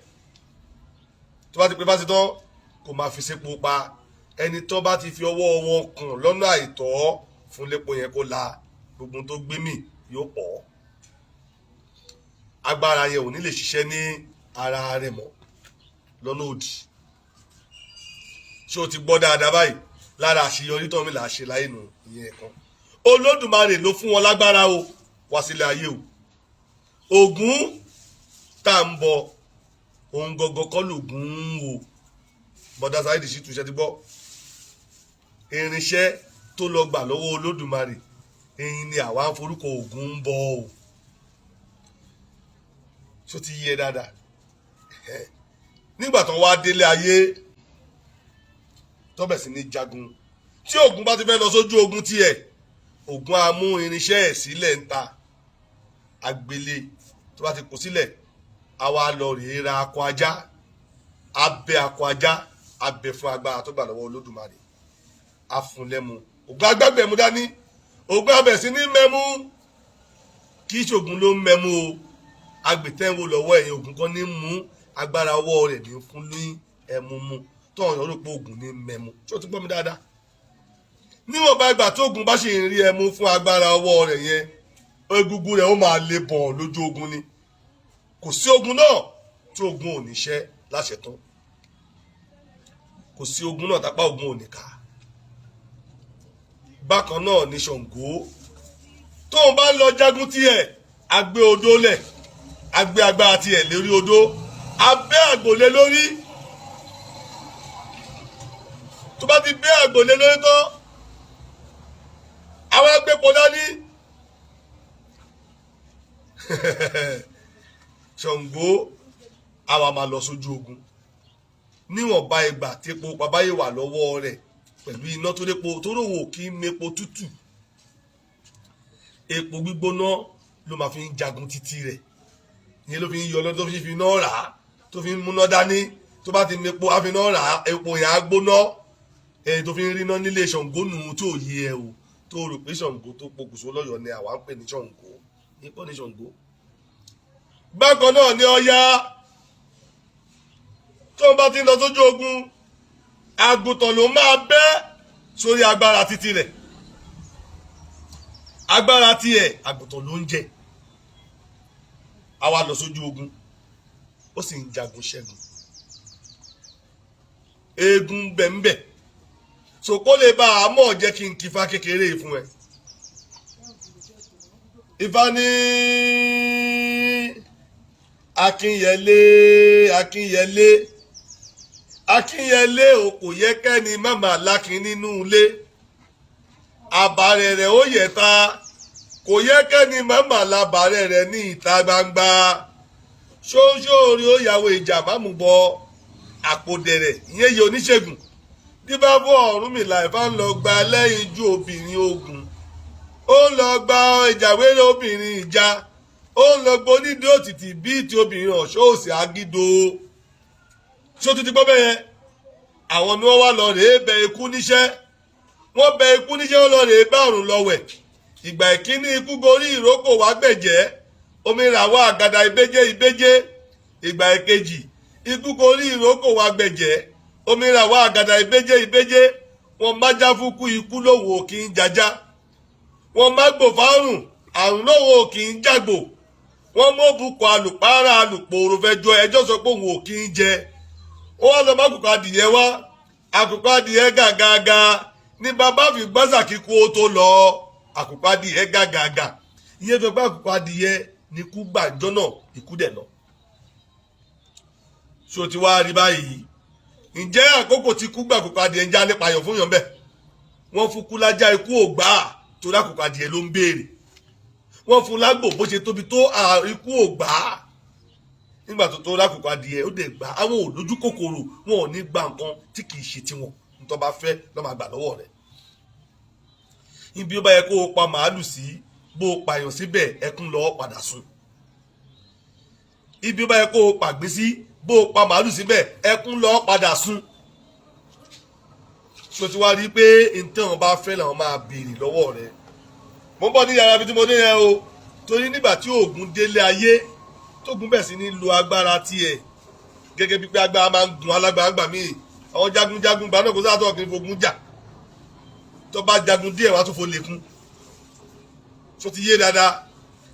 Tó bá ti pè fá sí tán, kó máa fi sépo pa. Ẹni tó bá ti fi ọwọ́ wọn kùn lọ́nà àìtọ́ fún lépo yẹn, kó la gbogbo tó gbé mì yóò pọ̀, agbára yẹn ò ní lè ṣiṣẹ́ ní ara rẹ̀ mọ́ lọ́nà òdì. Ṣé o ti gbọ́ dáadáa báyìí? Lára àṣeyọrí tó mi là á ṣe láyé nù ìyẹn kan. Olódùmarè ló fún wọn lágbára o wá sílé ayé o. Ògún tá à ń bọ, òun gangan kọ́ lògùn ń wò. Bọ́dá Saheed Shittu, ṣe ti gbọ́? Irinṣẹ́ tó lọ gbà lọ́wọ́ Olódùmarè èyí ni àwa ń forúkọ Ògún ń bọ o. Ṣó ti yé dáadáa? Nígbà tó wá délé ayé, tó bẹ̀ sí ní jagun, tí Ògún bá ti fẹ́ lọ sójú ogun tiẹ̀, Ògún á mú irinṣẹ́ ẹ̀ sílẹ̀ ń ta agbélé. Tó bá ti kó sílẹ̀, á wá lọ rèé ra akọ ajá, abẹ akọ ajá, abẹ fún agbára tó gbà lọ́wọ́ Olódùmarè, á fún lẹ́mu. Ògún agbágbẹ̀mú dání, Ògún abẹ̀ sí ní mẹ́mú. Kì í ṣògùn ló ń mẹ́mú o. Agbètẹ́wò lọ́wọ́ ẹ̀yìn, Ògún kan ní mú, agbára ọwọ́ rẹ̀ ní fún ní ẹmu mu. Tó ọ̀yàn rò pé Ògún ní mẹ́mu. Ṣé o ti gbọ́ mi dáadáa? Níwọ̀n bá ìgbà tó Ògún bá ṣe ń rí ẹmu fún agbára ọwọ́ rẹ̀ yẹn, egungun rẹ̀ ó máa le bọ̀ lójú ogun ni. Kò sí ogun náà tí Ògún ò ní ṣẹ́ láṣẹ tán. Kò sí ogun náà tápá Ògún ò ní ká. Bákan náà ní Ṣàngó. Tóun bá ń lọ jagun tiẹ̀, agbé odó lẹ̀, agbé agbára tiẹ̀ lérí odó, abẹ́ àgbòlé lórí. Tó bá ti bẹ́ àgbòlé lórí tán, àwọn agbépo dání. Ṣàngó àwa máa lọ sójú ogun. Níwọ̀nba ìgbà tí epo pàbáyé wà lọ́wọ́ rẹ̀ pẹ̀lú iná tó lépo tó rò wò, kí mepo tútù, epo gbígbóná ló máa fi ń jagun títí rẹ̀. Ìyẹn ló fi ń yọ lọ́dún, tó fi fi iná rà á, tó fi ń múná dání. Tó bá ti mepo, á fi iná rà á, epo yẹn á gbóná. Ẹni tó fi ń ríná nílé Ṣàngó nù tó yé ẹ o, tó rò pé Ṣàngó tó pokùnso lọ́yọ̀ọ́ ni àwa ń pè ní Ṣàngó, nípò ní Ṣàngó. Bákan náà ni Ọya. Tó ń bá ti ń lọ sójú ogun, àgùntàn ló máa bẹ́ sórí agbára títí rẹ̀. Agbára tiẹ̀, àgùntàn ló ń jẹ. A wá lọ sójú ogun, ó sì ń jagun ṣẹ́gun. Eégún bẹ̀ńbẹ̀ so kó lè bá a mọ̀. Jẹ́ kí n kífá kékeré fún ẹ. Ifá ní Akínyẹlé, Akínyẹlé, Akínyẹlé o, kò yẹ kẹ́ni màmá lákin nínú ilé. Àbàrẹ̀ rẹ̀ ó yẹ ta, kò yẹ kẹ́ni màmá labàrẹ̀ rẹ̀ ní ìta gbangba. Ṣóńṣó orí ó yàwó ìjà mámú bọ àpòdẹ̀rẹ̀. Ìyẹn yẹ oníṣègùn díbà fún Ọ̀rúnmìlà. Ìfà ń lọ gba lẹ́yìn ju obìnrin ogun, ó ń lọ gba ìjàwéré obìnrin ìjà, ó ń lọ gba onídìí òtìtì bíi ti obìnrin ọ̀ṣọ́ òsì àgídò. Ṣé o tún ti gbọ́ bẹ́ẹ̀ yẹn? Àwọn ni wọ́n wá lọ rèé bẹ ikú níṣẹ́. Wọ́n bẹ ikú níṣẹ́, wọ́n lọ rèé bá àrùn lọ wẹ̀. Ìgbà ìkíní, ikú gorí ìrókò wá gbẹ̀jẹ́, omi ràwọ̀ àgàdà ìbéjé ìbéjé. Ìgbà ìkejì, ikú gorí ìrókò wá gbẹ̀jẹ́, omi ràwọ̀ àgàdà ìbéjé ìbéjé. Wọ́n má já fún kú, ikú lòwò kì í jajá. Wọ́n má gbò fárùn, àrùn lòwò kì í jàgbò. Wọ́n mú òbúkọ alùpàrà alùpòrò fẹjọ́ ẹjọ́ sọ pé òun ò kì í jẹ. Ó wá lọ má kùkọ adìyẹ wá, àkùkọ adìyẹ gàgàgà ní bàbá fi gbọ́sà kíkú ó tó lọ. Àkùkọ adìyẹ gàgàgà, ìyẹn tó pé àkùkọ adìyẹ ní kú gbàjọ́ náà, ikú dẹ̀ lọ. Ṣó ti wá rí báyìí? Ǹjẹ́ àkókò tí kú gbà àkùkọ adìyẹ ń já nípa ayọ̀ fún yàn bẹ́ẹ̀? Wọ́n fún kú lájá, ikú ò gbà á, torí àkùkọ adìyẹ ló ń béèrè. Wọ́n fún lágbò, bó ṣe tóbi tó, ikú ò gbà á. Nígbà tó tó lákòókò adìẹ, ó dẹ̀ gbà. Àwọn ò lójú kòkòrò, wọn ò ní gba nǹkan tí kì í ṣe tiwọn. Nítorí bá fẹ́ lọ́ máa gbà lọ́wọ́ rẹ̀. Ibi ó bá yẹ kó o pa màálù sí, bó o pààyàn síbẹ̀, ẹkún lọ́ọ́ padà sùn. Ibi ó bá yẹ kó o pàgbé sí, bó o pa màálù síbẹ̀, ẹkún lọ́ọ́ padà sùn. Ṣó ti wá rí i pé nǹkan wọn bá fẹ́ làwọn máa béèrè lọ́wọ́ rẹ̀? Mo ń bọ̀ ní yàrá ibi tí mo dé yẹn o, torí nígbà tí Ògún délé ayé, tógun bẹ̀ sí ní lo agbára tiẹ̀ gẹ́gẹ́ bí pé agbára máa ń gun alágbára gbà míì. Àwọn jagunjagun gbà náà, kò sáà tó kì í fogun jà. Tó bá jagun díẹ̀, wàá tún fò lè kún. Tó ti yé dáadáa,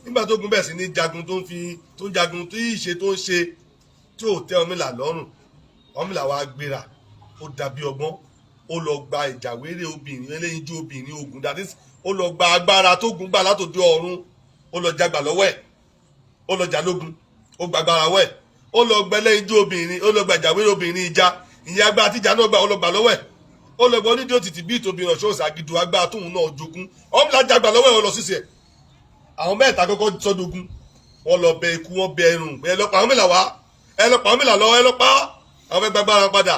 nígbà tógun bẹ̀ sí ní jagun, tó ń fi tó ń jagun, tó yìí ṣe tó ń ṣe tí ò tẹ́ Ọ̀rúnmìlà lọ́rùn, Ọ̀rúnmìlà wá gbéra, ó dàbí ọgbọ́n, ó lọ gba ìjàwérè obìnrin ẹlẹ́yinjú obìnrin Ògún, that is, ó lọ gba agbára tó gun gbà látòdì ọ̀run. Ó lọ jagbà lọ́wọ́ ẹ̀, ó lọ jà lógun, ó gba agbára wẹ̀. Ó lọ gba ẹlẹ́yinjú obìnrin, ó lọ gba ìjàwérè obìnrin ìjà, ìyẹn agbára tíjà náà gbà, ó lọ gbà lọ́wọ́ ẹ̀. Ó lọ gba onídìí òtìtì bíi tòbí ọ̀ṣọ́ òsàgìdù, agbára tóun náà jogún, Ọ̀rúnmìlà jagbà lọ́wọ́ ẹ̀, ó lọ sísè ẹ̀. Àwọn mẹ́ta kọ́kọ́ sọ́dọ̀gún, wọ́n lọ bẹ ikú, wọ́n bẹ ẹrùn, ẹ lọ pa Ọ̀rúnmìlà wá, ẹ lọ pa Ọ̀rúnmìlà lọ, ẹ lọ pa. Àwọn fẹ́ gbàgbára padà.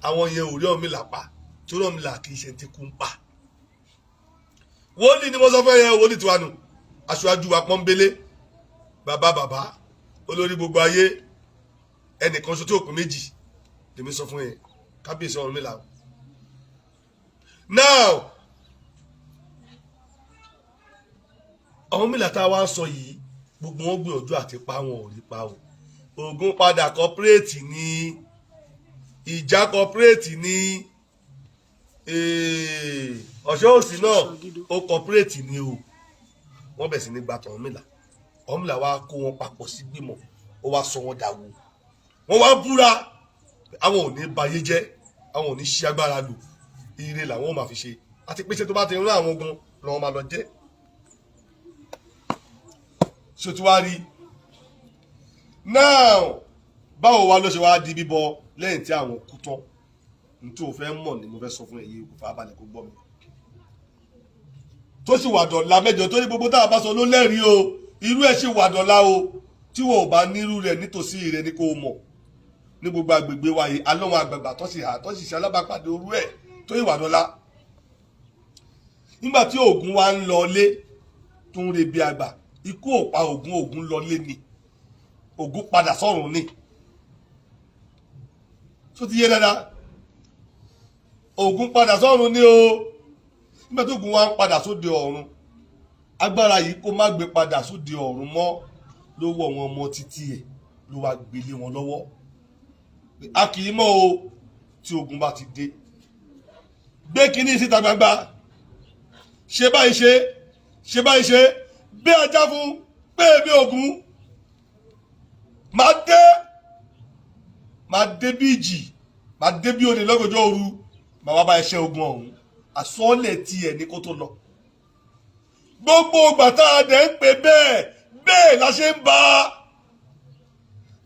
Àwọn yẹn ò rí Ọ̀rúnmìlà pa, torí Ọ̀rúnmìlà kì í ṣe ti kú ń pa. Wòlíì ni mo sọ fẹ́ yẹn, wòlíì tiwa nù, aṣáájú wa pọ́nbélé, bàbá bàbá, olórí gbogbo ayé, ẹnìkan ṣo tí òpin méjì lèmi sọ fún yẹn, kábíyèsí Ọ̀rúnmìlà. Now, Ọ̀rúnmìlà tá a wá ń sọ yìí, gbogbo wọn gbìyànjú àti pa, wọn ò rí pa o. Ògún padà cooperate ní ìjà, cooperate ní ọ̀ṣọ́ òsì náà, ó cooperate ní o. Wọ́n bẹ̀ sí ní gba tọ̀rúnmìlà. Ọ̀rúnmìlà wá kó wọn papọ̀ sí gbìmọ̀, ó wá sọ wọn dàwó. Wọ́n wá búra, àwọn ò ní bayé jẹ́, àwọn ò ní ṣí agbára lò, ire làwọn ò máa fi ṣe, àti pé ṣe tó bá ti rán àwọn ogun lọ́wọ́ máa lọ jẹ́. Ṣé o ti wá rí now? Báwo wá ló ṣe wá di bíbọ lẹ́yìn tí àwọn kú tán? N tí o fẹ́ mọ̀ ni mo fẹ́ sọ fún ẹ̀yin. Kò farabalẹ̀ kó gbọ́ mi, tó sì wà dọ̀la mẹ́jọ, tó ní gbogbo tá a bá sọ ló lẹ́rìí o. Irú ẹ̀ sì wà dọ̀la o. Tí wọn ò bá nírú rẹ̀ nítòsí rẹ̀ ní kó o mọ̀ ní gbogbo agbègbè wa yìí, alóhun àgbààgbà tó sì hà tó sì ṣe alábàápàdé orú ẹ̀ tó ìwà dọ̀la. Nígbà tí Ògún wa ń lọ lé, tó ń rebi àgbà, ikú ò pa Ògún. Ògún lọ lé ni, Ògún padà sọ́run ni. Tó ti yé dáadáa, Ògún padà sọ́run ni o. Nígbà tó Ògún wa ń padà sóde ọ̀run, agbára yìí kó má gbé padà sóde ọ̀run mọ́ ló wọ̀ wọn ọmọ títí ẹ̀, ló wá gbélé wọn lọ́wọ́. A kì í mọ̀ o. Tí ogun bá ti dé, gbé kínní síta gbangba, ṣe báyìí, ṣe ṣe báyìí, ṣe bí ajá fún pé èmi Ògún máa dé, máa dé bí ìjì, máa dé bí olè lọ́gànjọ́ òru, máa wá bá ẹṣẹ́ ogun ọ̀hún. Àsọ́ọ́lẹ̀ tiẹ̀ ní kó tó lọ. Gbogbo ìgbà tá a dẹ̀ ń pè bẹ́ẹ̀ bẹ́ẹ̀ la ṣe ń bá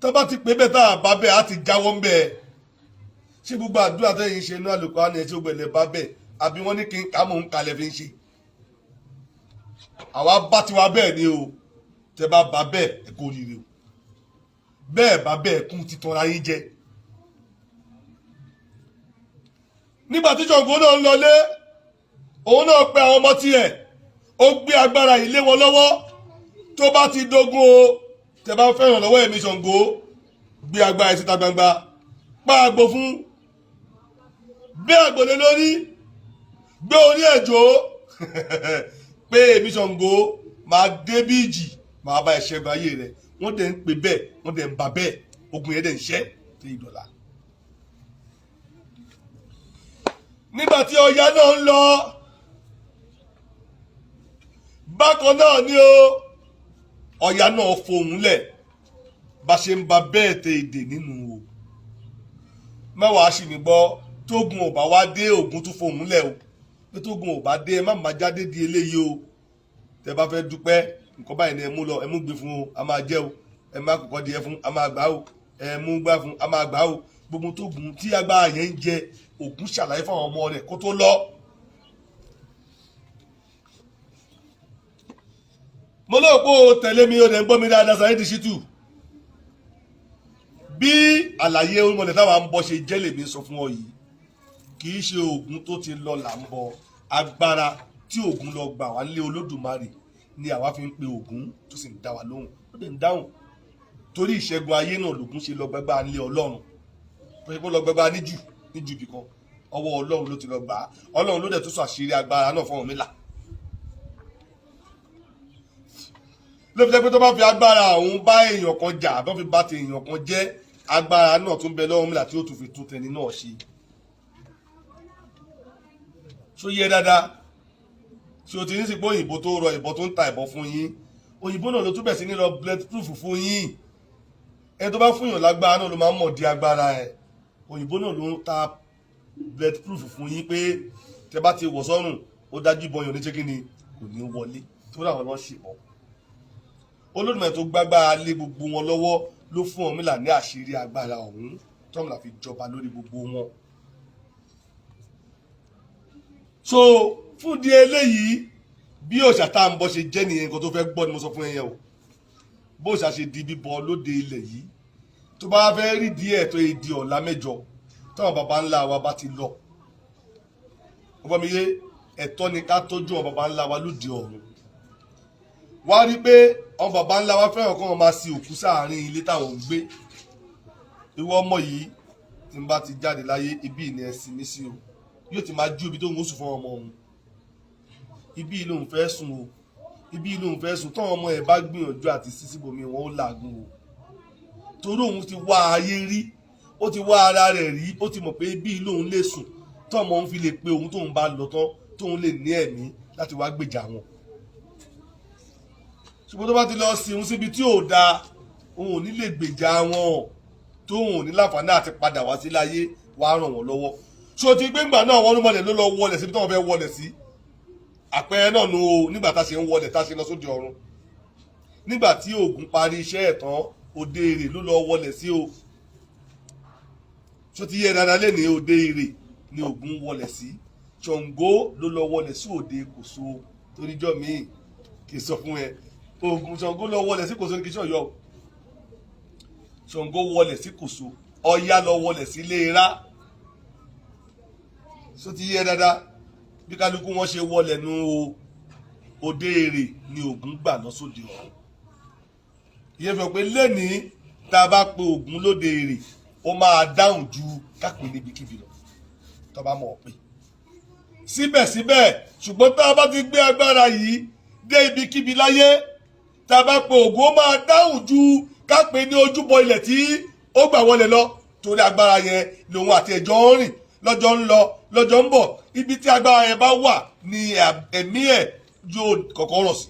tá a bá ti pè bẹ́ẹ̀, tá a bá bẹ́ẹ̀, á ti jáwọ́ ń bẹ́ẹ̀. Ṣé gbogbo àdúrà tẹ́yìn ṣe inú àlùkò á ní ẹ tí ó gbẹ̀lẹ̀ bá bẹ́ẹ̀, àbí wọ́n ní kí n kà mò ń kalẹ̀ fi ń ṣe? Àwa bá tiwa bẹ́ẹ̀ ni o. Tẹ bá bá bẹ́ẹ̀, ẹ kó rire o. Bẹ́ẹ̀ bá bẹ́ẹ̀, kún títanra yín jẹ. Nígbà tí Ṣàngó náà ń lọlé, òun náà pe àwọn ọmọ tiẹ̀, ó gbé agbára yìí lé wọn lọ́wọ́. Tó bá ti dógún o, tẹ bá ń fẹ́ràn lọ́wọ́ èmi Ṣàngó, gbé agbára yìí síta gbangba, pa àgbò fún, gbé àgbò lé lórí, gbé orí ẹ̀ jó, pé èmi Ṣàngó máa dé bí ìjì, máa bá ẹ̀ṣẹ̀ gba ayé rẹ̀. Wọ́n dẹ̀ ń pè bẹ́ẹ̀, wọ́n dẹ̀ ń bà bẹ́ẹ̀, ogun yẹn dẹ̀ ń ṣẹ́ tí ìdọ̀la. Nígbà tí Ọya náà ń lọ bákan náà ni o, Ọya náà fohùn lẹ̀, bá ṣe ń ba bẹ́ẹ̀ tẹ èdè nínú o. Mẹ́wàá sì ní gbọ́, tógun ò bá wá dé, Ògún tún fohùn lẹ̀ o, pé tógun ò bá dé, ẹ má má jáde di eléyìí o. Tẹ bá fẹ́ dúpẹ́ nǹkan báyìí ni ẹ mú lọ, ẹ mú gbé fún o, a máa jẹ o. Ẹ má kọ́kọ́ di ẹ fún, a máa gbà o. Ẹ mú gbá fún, a máa gbà o. Gbogbo tógun tí agbára yẹn ń jẹ, Ògún ṣàlàyé fáwọn ọmọ rẹ̀ kó tó lọ. Mo lóò pé o tẹ̀lé mi, o dẹ̀ ń gbọ́ mi dáadáa. Saheed Shittu, Àlàyé irúnmọlẹ̀ táwa ń bọ ṣe jẹ́ lèmi sọ fún ọ yìí. Kì í ṣe Ògún tó ti lọ là ń bọ. Agbára tí Ògún lọ gbà wá lé Olódùmarè ni àwa fi ń pe Ògún, tó sì ń dá wa lóhùn. Ó dẹ̀ ń dáhùn torí ìṣẹ́gun ayé náà lògún ṣe lọ gbẹgbà nílé Ọlọ́run. Pé kó lọ gbẹgbà níjù níjù ibì kan, ọwọ́ Ọlọ́run ló ti lọ gbà á. Ọlọ́run ló dẹ̀ tún sọ àṣírí agbára náà fún Ọ̀rúnmìlà. Ló fi jẹ́ pé tó bá fi agbára òun bá èèyàn kan jà, bá fi bá ti èèyàn kan jẹ́, agbára náà tún bẹ lọ́wọ́ Ọ̀rúnmìlà tí ó tún fi tún tẹni náà ṣe. Ṣó yẹ dáadáa? Ṣé o ti ní sí pé òyìnbó tó rọ ìbọn, tó ń ta ìbọn fún yín, òyìnbó náà ló tún bẹ̀ sí ní rọ bullet proof fún yín? Ẹni tó bá fún yàn lágbára náà ló máa ń mọ̀ di agbára ẹ̀. Òyìnbó náà ló ń ta bullet proof fún yín pé tẹ bá ti wọ̀ sọ́rùn, ó dájú ìbọn yàn ní ṣé kí ni kò ní wọlé tó dáwọn lọ́ ṣèbọn. Olódùmarè tó gbágbára lé gbogbo wọn lọ́wọ́ ló fún Ọ̀rúnmìlà ní àṣírí agbára ọ̀hún tọ́mìlà fi jọba lórí gbogbo wọn. So fún di eléyìí, bí òòṣà tá à ń bọ ṣe jẹ́ nìyẹn. Nǹkan tó fẹ́ gbọ́ ni mo sọ fún ẹ yẹn o. Bó òòṣà ṣe di bíbọ lóde ilẹ̀ yìí, tó bá fẹ́ rí díẹ̀ tó yẹ di ọ̀la mẹ́jọ táwọn baba ńlá wa bá ti lọ, ọgbọ́n mi yé, ẹ̀tọ́ ni ká tọ́jú àwọn baba ńlá wa lóde ọ̀run. Wá rí pé àwọn baba ńlá wa fẹ́ràn kọ́ wọn máa sin òkú sáàárín ilé táwọn ń gbé. Ìwọ ọmọ yìí, tí n bá ti jáde láyé, ibi ìní ẹ̀sìn mi sí o. Yóò ti máa jú ibi tó ń sùn fún ọmọ òun. Ibi lòun fẹ́ sùn o, ibi lòun fẹ́ sùn. Táwọn ọmọ ẹ̀ bá gbìyànjú àti sí síbòmí, wọn ó làágùn o, torí òun ti wá ayé rí, ó ti wá ara rẹ̀ rí, ó ti mọ̀ pé ibi lòun lè sùn tọ́mọ òun fi lè pe òun tóun bá lọ tán, tóun lè ní ẹ̀mí láti wá gbèjà wọn. Ṣùgbọ́n tó bá ti lọ sí òun síbi tí ò dáa, òun ò ní lè gbèjà wọn, tóun ò ní láǹfààní àti padà wá sílé ayé wàá ràn wọ́n lọ́wọ́. Ṣé o ti gbé ńgbà náà wọ́n mọ̀lẹ̀ ló lọ wọlẹ̀ síbi tí wọ́n fẹ́ wọlẹ̀ sí? Àpẹẹrẹ náà nu o. Nígbà tá a ṣe ń wọlẹ̀, tá a ṣe lọ sóde ọ̀run, nígbà tí Ògún parí iṣẹ́ ẹ̀ tán, òde èrè ló lọ wọlẹ̀ sí o. Ṣó ti yẹ dáadáa lẹ́ni? Òde èrè ni Ògún wọlẹ̀ sí. Ṣàngó ló lọ wọlẹ̀ sí òde Kòso. Toríjọ́ míì kì í sọ fún ẹ, Ògún Ṣàngó lọ wọlẹ̀ sí Kòso ní kí Ṣọ̀yọ́. Ṣàngó wọlẹ̀ sí Kòso, Ọya lọ wọlẹ̀ sí Léèrá. Ṣó ti yẹ dáadáa? Bí kálukú wọn ṣe wọlẹ̀ nu o, òde èrè ni Ògún gbà lọ sóde ọ̀run. Ìyẹn fi hàn pé lẹ́nìí, tá a bá pe Ògún lóde èrè, ó máa dáhùn ju kápẹ́ níbikíbi lọ, tó bá mọ̀ ọ́ pé síbẹ̀síbẹ̀. Ṣùgbọ́n tá a bá ti gbé agbára yìí dé ibikíbi láyé, tá a bá pe Ògún, ó máa dáhùn ju kápẹ́ ní ojúbọ ilẹ̀ tí ó gbà wọlé lọ, torí agbára yẹn lòun àti ẹ̀jọ́ ń rìn, lọ́jọ́ ń lọ, lọ́jọ́ ń bọ̀. Ibi tí agbára yẹn bá wà ní ẹ̀mí ẹ̀ yóò kọ́kọ́ rọ̀ sí.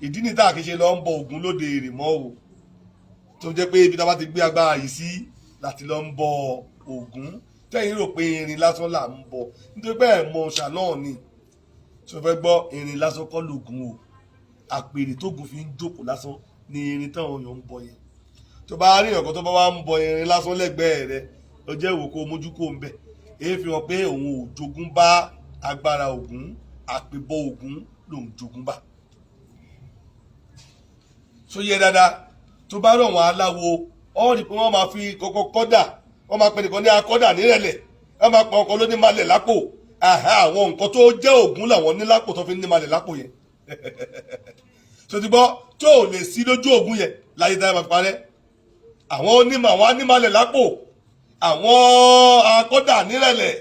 Ìdí ní tá a kì í ṣe lọ ń bọ Ògún lóde èrè mọ́ o, tó jẹ́ pé ibi tá a bá ti gbé agbára yìí sí láti lọ ń bọ Ògún. Tẹ́yìn rò pé irin lásán là ń bọ nítorí pé ẹ̀ mọ òòṣà náà ni. Tí wọ́n fẹ́ gbọ́, irin lásán kọ́ lògùn o. Àpèrè tógun fi ń jókòó lásán ni irin táwọn èèyàn ń bọ yẹn. Tó bá rí ọ̀kan tó bá wá ń bọ irin lásán lẹ́gbẹ̀ẹ́ rẹ, ó jẹ́ ìwò kó o mójú kó ń bẹ̀. Èyí fi hàn pé òun ò jogún bá agbára Ògún, àpèbọ Ògún lòun jogún bá. Tó yẹ dáadáa, tó bá rọ̀ wọ́n aláwo, ọ́ rí pé wọ́n máa fi kọ́kọ́ kọ́dà, wọ́n máa pè nìkan ní akọ́dà nírẹ̀lẹ̀, wọ́n máa pa ọkọ̀ lóní malẹ̀ lápò. Àwọn nǹkan tó jẹ́ Ògún làwọn ní lápò tó fi ní malẹ̀ lápò yẹn. Tó ti gbọ́, tó ò lè sí lójú Ògún yẹn láyé táyà máa fi parẹ́. Àwọn onímọ̀, àwọn anímalẹ̀ lápò, àwọn akọ́dà nírẹ̀lẹ̀,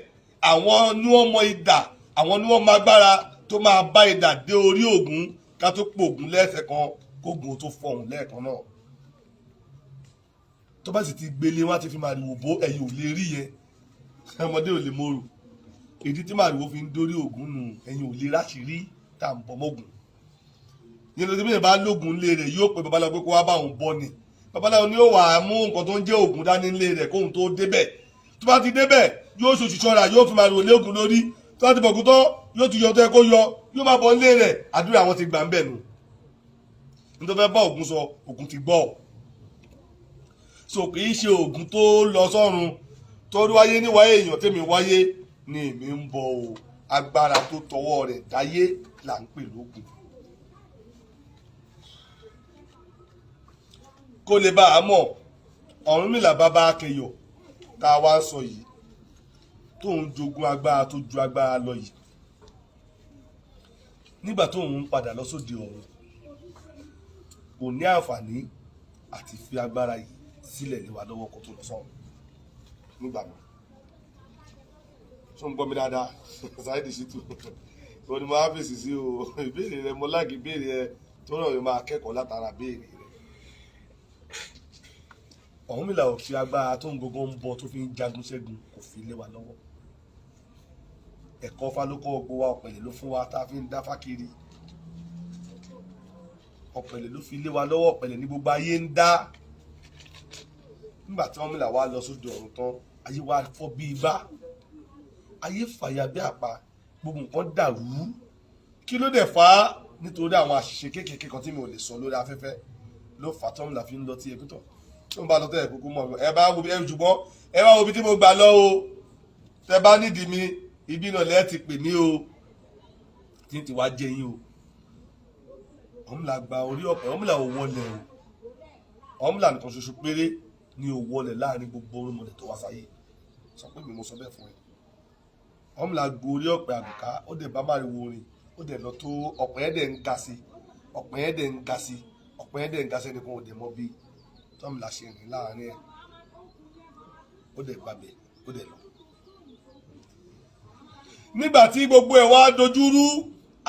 àwọn ní wọ́n mọ idà, àwọn ní wọ́n mọ agbára tó máa bá idà dé orí Ògún, ká tó pò Ògún lẹ́sẹ̀ kan, kógun tó fọhùn lẹ́ẹ̀kan náà. Tó bá sì ti gbélé, wọn á ti fi màrìwò bó, ẹ̀yìn ò lè rí yẹn, ọmọdé ò lè mòrò. Ìdí tí màrìwò fi ń dórí Ògún nù, ẹ̀yìn ò lè ráṣìírí tá à ń bọ mọ́gùn yẹn. Ló ti bí yẹn bá lógun lé rẹ̀, yóò pe babaláwo pé kó wá bá òun bọ́ ni. Babaláwo ni ó wà á mú nǹkan tó ń jẹ́ Ògún dání lé rẹ̀ kóhun tó débẹ̀. Tó bá ti débẹ̀, yóò ṣoṣù ṣọ́ra, yóò fi màrìwò lé Ògún lórí. Tó bá ti bọ̀gún tán, yóò ti yọ tó yẹ kó yọ, yóò máa bọ̀ lé rẹ̀. Àdúrà àwọn ti gbà ń bẹ̀ nù. Nítorí fẹ́ bá Ògún sọ, Ògún ti gbọ́. So kì í ṣe Ògún tó lọ sọ́run tó wáyé níwáyé èèyàn tèmi wáyé ni èmi ń bọ o. Agbára tó tọwọ́ rẹ̀ dáyé là ń pè lógun. Kó lè bá a mọ̀ Ọ̀rúnmìlà bàbá Akẹyọ̀ tá a wá ń sọ yìí, tóun jogún agbára tó ju agbára lọ yìí, nígbà tóun ń padà lọ sóde ọ̀run, kò ní àǹfààní àti fi agbára yìí sílẹ̀ lé wa lọ́wọ́ kó tó lọ sọ́run nígbà náà. Tó ń gbọ́ mi dáadáa, Saheed Shittu, o ní mo á fèsì sí o ìbéèrè rẹ. Mo like ìbéèrè rẹ tó rọ̀, yóò máa kẹ́kọ̀ọ́ látara béèrè rẹ. Ọ̀rúnmìlà ò fi agbára tó ń gbogbo ń bọ, tó fi ń jagun ṣẹ́gun, kò fi lé wa lọ́wọ́. Ẹ̀kọ́ Ifá ló kọ́ gbogbo wa. Ọ̀pẹ̀lẹ̀ ló fún wa tá a fi ń dáfá kiri. Ọ̀pẹ̀lẹ̀ ló fi lé wa lọ́wọ́. Ọ̀pẹ̀lẹ̀ ní gbogbo ayé ń dá. Nígbà tí Ọ̀rúnmìlà wá lọ sóde ọ̀run tán, ayé wa fọ́ bí igbá, ayé fàyà bí àpá, gbogbo nǹkan dàrú. Kí ló dẹ̀ fà á? Nítorí àwọn àṣìṣe kéékèèké kan tí mi ò lè sọ lórí afẹ́fẹ́ ló fà á tọ́mùlà fi ń lọ tí ẹbí tọ̀ tó ń bá lọ tẹ́lẹ̀ kúkú mọ̀. Ẹ bá wo ẹ jùbọ́, ẹ bá wo ibi tí mo gbà lọ o. Tẹ bá nídìí mi, ibi náà lẹ́ẹ̀ ti pè mí o, tí n ti wá jẹ yín o. Ọ̀rúnmìlà gba orí ọ̀pẹ, Ọ̀rúnmìlà ò wọlé o. Ọ̀rúnmìlà nìkan ṣoṣo péré ni ò wọlé láàrin gbogbo orúnmọlẹ̀ tó wá sáyé. Sọ pé mi mo sọ bẹ́ẹ̀ fún ẹ. Ọ̀rúnmìlà gbọ́ orí ọ̀pẹ àgùká, ó dẹ̀ bá màrìwò rìn, ó dẹ̀ lọ tó ọ̀pẹ ẹ̀ dẹ̀ ń ga sí, ọ̀pẹ ẹ̀ dẹ̀ ń ga sí, ọ̀pẹ ẹ̀ dẹ̀ ń ga sí. Ẹnìkan ò dẹ̀ mọ̀ bí tọ́mìlà ṣe rìn láàrin ẹ̀. Ó dẹ̀ gbàbẹ̀, ó dẹ̀ lọ. Nígbà tí gbogbo ẹ̀ wá dojúrú,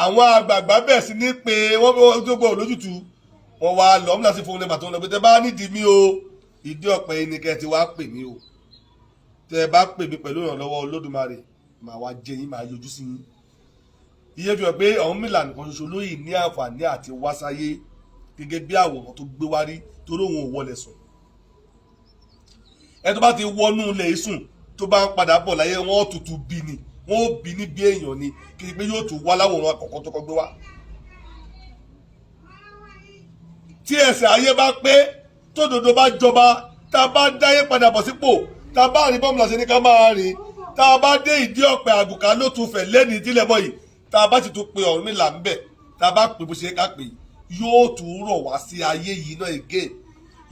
àwọn àgbààgbà bẹ̀ sí ní pé wọ́n tó gbọ́ òlójútu, wọ́n wá lọ. Ọ̀mùlà sí fún un tó ń lọ pé, tẹ́ bá nídìí mi o, ìdí ọ̀pẹ yìí ni kẹ́ ẹ ti wá pè mí o. Tẹ́ ẹ bá pè mí pẹ̀lú ìrànlọ́wọ́ Olódùmarè, màá wá jẹ yín, màá yọjú sí yín. Ìyẹn fi hàn pé Ọ̀rúnmìlà nìkan ṣoṣo lóyè ní àǹfààní àti wá sáyé gẹ́gẹ́ bí àwòrán tó gbé wá rí, torí òun ò wọlé sùn. Ẹ tó bá ti wọnú ilẹ̀ yìí sùn, tó bá ń padà bọ̀ láyé, wọ́n tutù bí ni, wọ́n ó bí ní bí èèyàn ni, kí ni pé yóò tún wá láwòrán àkọ́kọ́ tó kọ́ gbé wá. Tí ẹsẹ̀ ayé bá pé, tódodo bá jọba, tá a bá dáyé padà bọ̀ sípò, tá a bá rìn bọ́ọ̀mù làṣẹ ní ká máa rìn, tá a bá dé ìdí ọ̀pẹ àgùkà ló tún fẹ̀ lẹ́ni ìdílé bọ́ yìí, tá a bá sì tún pe Ọ̀rúnmìlà ń bẹ̀, tá a bá pè bó ṣe ká pè, yóò tún rọ̀ wá sí ayé yìí náà again,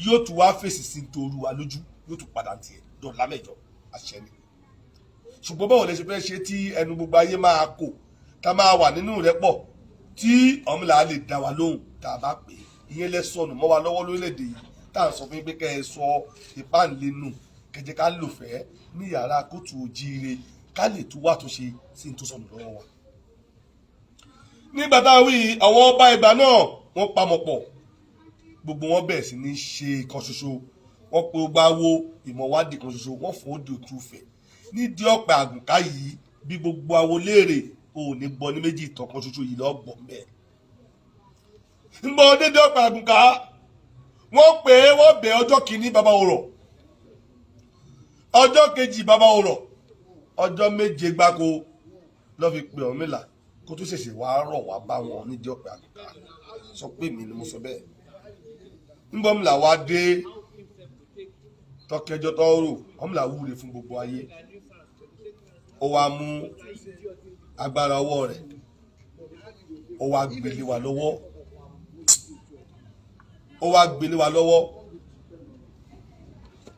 yóò tún wá fèsì sí nítorí wa lójú, yóò tún padà tiẹ̀ dọ̀là mẹ́jọ àṣẹ ni. Ṣùgbọ́n báwo lè ṣe fẹ́ ṣe tí ẹnu gbogbo ayé máa kò, tá a máa wà nínú rẹ́pọ̀, tí Ọ̀rúnmìlà lè dá wa lóhùn tá a bá pè é? Ìyẹn lẹ sọnù mọ́ wa lọ́wọ́ lórílẹ̀‐èdè yìí, tá à ń sọ fún yín pé kẹ́ ẹ sọ ìpáǹlẹ́nu kẹjẹ, ká lò fẹ́ ní yàrá kóòtù òjíire, ká lè tún wà tó ṣe sí ní tó sọnù lọ́wọ́ wa. Nígbà tá a wí, àwọn ọba ìgbà náà wọ́n pamọ́ pọ̀, gbogbo wọn bẹ̀rẹ̀ sí ní ṣe kan ṣoṣo. Wọ́n pe gbogbo awo ìmọ̀wádìí kan ṣoṣo, wọ́n fò ó di òtún fẹ̀ nídìí ọ̀pẹ àgùnká yìí. Bí gbogbo awo léèrè, ò ní gbọ́ ní méjì, ìtàn kan ṣoṣo yìí lọ́ọ́ gbọ́ mbẹ́. Ń bọ́ dédé ọ̀pẹ àgùnká, wọ́n pè é, wọ́n bẹ̀. Ọjọ́ kìíní, bàbá òrọ̀; ọjọ́ kejì, bàbá òrọ̀; ọjọ́ 7 gbáko lọ́ fi pe Ọ̀rúnmìlà kó tó ṣẹ̀ṣẹ̀ wá rọ̀ wá bá wọn nídìí ọ̀pẹ àgùnká. Sọ pé mi ni mo sọ bẹ́ẹ̀. Ńbọ̀mìlà wá dé tọkẹjọ tọrọ, Ọ̀rúnmìlà wúre fún gbogbo ayé. Ó wá mú agbára ọwọ́ rẹ̀, ó wá gbélé wa lọ́wọ́, ó wá gbélé wa lọ́wọ́.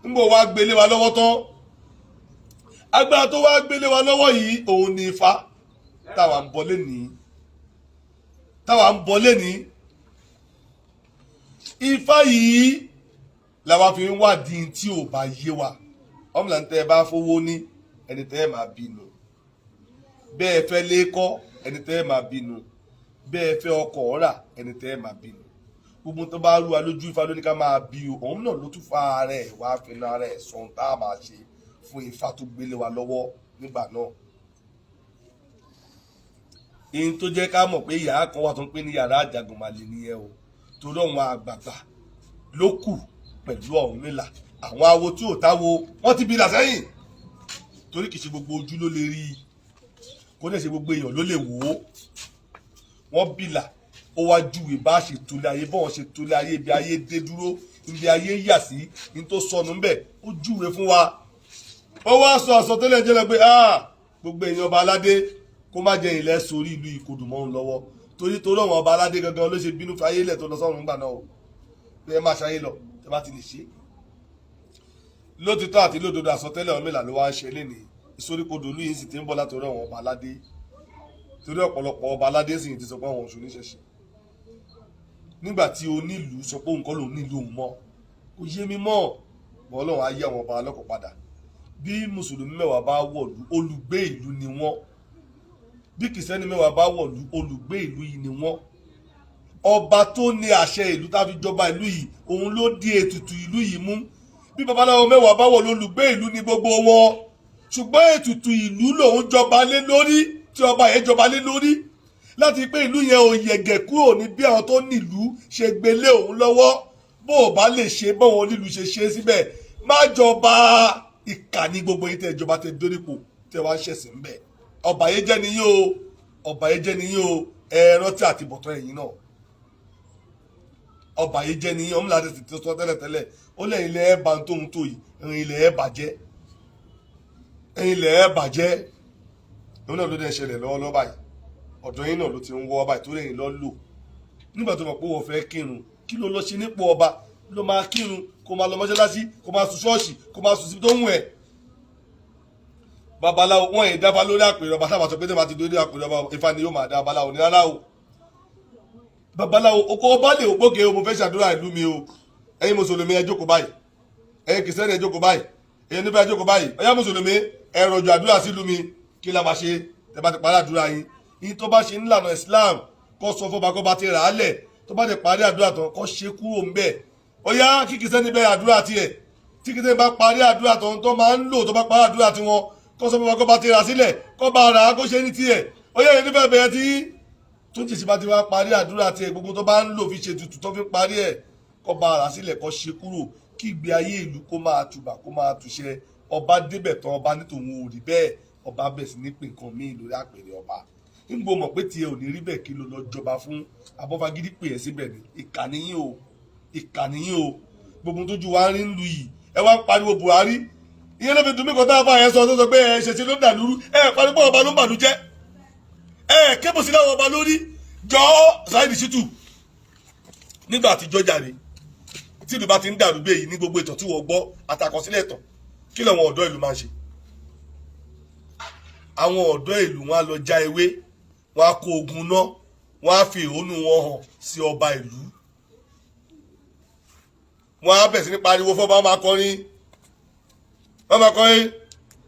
Ńbọ̀ wá gbélé wa lọ́wọ́ tán, agbára tó wá gbélé wa lọ́wọ́ yìí, òun ni Ifá táwa ń bọ lénìí, táwa ń bọ lénìí. Ifá yìí làwa fi ń wádìí tí ò bá yé wa. Ọmọlá ń tẹ́ ẹ bá fowó ní, ẹni tẹ́ ẹ máa bínú. Bẹ́ẹ̀ fẹ́ lé kọ́, ẹni tẹ́ ẹ máa bínú. Bẹ́ẹ̀ fẹ́ ọkọ̀ rà, ẹni tẹ́ ẹ máa bínú. Gbogbo tó bá rú wa lójú, Ifá ló ní ká máa bí o. Òun náà ló tún fa ara ẹ̀ wá fi ara ẹ̀ sọ ohun tá a máa ṣe fún Ifá tó gbélé wa lọ́wọ́ nígbà náà. Ihun tó jẹ́ ká mọ̀ pé yàrá kan wà tó ń pè ní yàrá Àjàgùnmàlè nìyẹn o, torí àwọn àgbààgbà ló kù pẹ̀lú Ọ̀rúnmìlà. Àwọn awo tí ò táwo, wọ́n ti bi là sẹ́yìn, torí kì í ṣe gbogbo ojú ló lè rí i, kó dẹ̀ ṣe gbogbo èèyàn ló lè wò ó. Wọ́n bìlà, ó wá júwe bá ṣe tolé ayé, bọ́n ṣe tolé ayé, ibi ayé dé dúró, ibi ayé yà sí, ní tó sọnù ńbẹ̀, ó júwe fún wa. Ó wá sọ àsọtẹ́lẹ̀ jẹ́ lọ pé, ah, gbogbo èèyàn ọba aládé, kó má jẹ́ ilẹ̀ sórí ìlú ìkodò mọ́ òun lọ́wọ́, torí àwọn ọba aládé gangan ló ṣe bínú fayé lẹ̀ tó lọ sọ́run nígbà náà o, pé ẹ máa ṣayé lọ tẹ bá ti lè ṣe. Lótìtọ́ àti lódodo, àsọtẹ́lẹ̀ Ọ̀rúnmìlà ló wá ń ṣe lénìí. Ìsoríkodò ìlú yìí sì ti ń bọ̀ látọ̀rọ̀ àwọn ọba aládé, torí ọ̀pọ̀lọpọ̀ ọba aládé sì ti sọ pé àwọn oṣù oníṣẹ̀ṣe. Nígbà tí onílùú sọ pé òun kọ́ lòun nílùú òun mọ́, kò yé mi mọ́ bọ́. Ọlọ́run á yí àwọn ọba alọ́kọ̀ padà. Bí mùsùlùmí 10 bá wọ̀lú, olùgbé ìlú ni wọ́n. Bí kìrìsìtẹ́nì 10 bá wọ̀lú, olùgbé ìlú yìí ni wọ́n. Ọba tó ní àṣẹ ìlú tá a fi jọba ìlú yìí, òun ló di ètùtù ìlú yìí mú. Bí babaláwo 10 bá wọ̀lú, olùgbé ìlú ni gbogbo wọn, ṣùgbọ́n ètùtù ìlú lòun jọba lé lórí, tí ọba yẹn jọba lé lórí láti pé ìlú yẹn ò yẹ̀gẹ̀ kúrò ní bí àwọn tó nílùú ṣe gbélé òun lọ́wọ́. Bó o bá lè ṣe bọ́wọn onílùú ṣe ṣe síbẹ̀, má jọba. Ìkà ní gbogbo yìí tẹ́ ìjọba tẹ́ dórípò tẹ́ wá ń ṣẹ̀sìn ńbẹ̀. Ọba yẹn jẹ́ niyín o, ọba yẹn jẹ́ niyín o. Ẹ rántí àti bọ̀tán ẹ̀yìn náà. Ọba yìí jẹ́ niyín. Ọmọlá ti ti sọ tẹ́lẹ̀tẹ́lẹ̀, ó lẹ́yìn ilẹ̀ ẹ̀ bá ń tóun tó yìí, ẹ̀yìn ilẹ̀ ẹ̀ bàjẹ́, ẹ̀yìn ilẹ̀ ẹ̀ bàjẹ́. Òun náà ló dẹ̀ ṣẹlẹ̀ lọ́wọ́lọ́wọ́ báyìí. Ọ̀dọ̀ yín náà ló ti ń wọ́ báyìí, torí ẹ̀yin lọ́ lò. Nígbà tó mọ̀ pé wọ́n fẹ́ kírun, kí ló lọ ṣe nípò ọba? Ló máa kírun, kó máa lọ mọ́ṣáláṣí, kó máa sùn ṣọ́ọ̀ṣì, kó máa sùn síbi tó ń wù ẹ́. Babaláwo wọn yìí dábàá lórí àpèrè ọba sábà sọ pé tó bá ti dórí àpèrè ọba, Ifá ni yóò máa dá. Babaláwo ní rárá o. Babaláwo oko ọba lè gbóge o, mo fẹ́ ṣàdúrà ìlú mi o. Ẹ̀yin mùsùlùmí, ẹ jókòó báyìí. Ẹ̀yin kìrìsìtẹ́nì, ẹ jókòó báyìí. Ẹ̀yin onífá, ẹ jókòó báyìí. Ọ̀yá mùsùlùmí, ẹ rọ̀jò àdúrà sílùú mi. Kí la máa ṣe? Tẹ́ bá ti parí àdúrà yín yín, tó bá ṣe nílànà Islam, kó sọ fọba kó bá ti rà á lẹ̀. Tó bá ti parí àdúrà tán, kó ṣe kúrò ńbẹ̀. Ọ̀yá kí kìrìsìtẹ́nì bẹ̀rẹ̀ àdúrà tiẹ̀. Tí kìrìsìtẹ́nì bá parí àdúrà tán, tó máa ń lò, tó bá parí àdúrà tiwọn, kó sọ fọba kó bá ti rà sílẹ̀, kó bá rà á, kó ṣe ní tiẹ̀. Ọ̀yá yẹn nífẹ̀ẹ́ bẹ̀rẹ̀ tí tó ti sì bá ti wá parí àdúrà tiẹ̀, gbogbo tó bá ń lò fi ṣe tutù tó fi parí ẹ̀, kó bá rà sílẹ̀, kó ṣe kúrò, kí ìgbé ayé ìlú kó máa tùbà, kó máa túṣẹ. Ọba débẹ̀ tán, ọba nítòun ò rí bẹ́ẹ̀. Ọba bẹ̀ sí ní pé nǹkan míì lórí àpèrè ọba. Nígbò mọ̀ pé tiẹ̀ ò ní rí bẹ́ẹ̀, kí ló lọ jọba fún? Abọ́fagídí pè é síbẹ̀ ni. Ìkànnì yín o, ìkànnì yín o. Gbogbo tójú wa ń rí ń lu yìí, ẹ wá ń pariwo Buhari. Ìyẹn ló fi dùn mí kan tá a fà yẹn sọ, tó sọ pé ẹ ṣẹṣẹ ló ń dàlúrú. Ẹ pariwo ọba ló ń bàlújẹ́, ẹ kébù sí láwọn ọba lórí. Jọ Saheed Shittu, nígbà àtijọ́ jàre, tí ìlú bá ti ń dàrú bí èyí, ní gbogbo ìtàn tí wọ́n gbọ́ àtàkọsílẹ̀ ìtàn, kí làwọn ọ̀dọ́ ìlú máa ń ṣe? Àwọn ọ̀dọ́ ìlú, wọn á lọ já ewé, wọn á kó ogun náà, wọn á fi ìhónú wọn hàn sí ọba ìlú. Wọn á bẹ̀ sí ní pariwo fọba, wọn máa kọrin, wọn máa kọrin: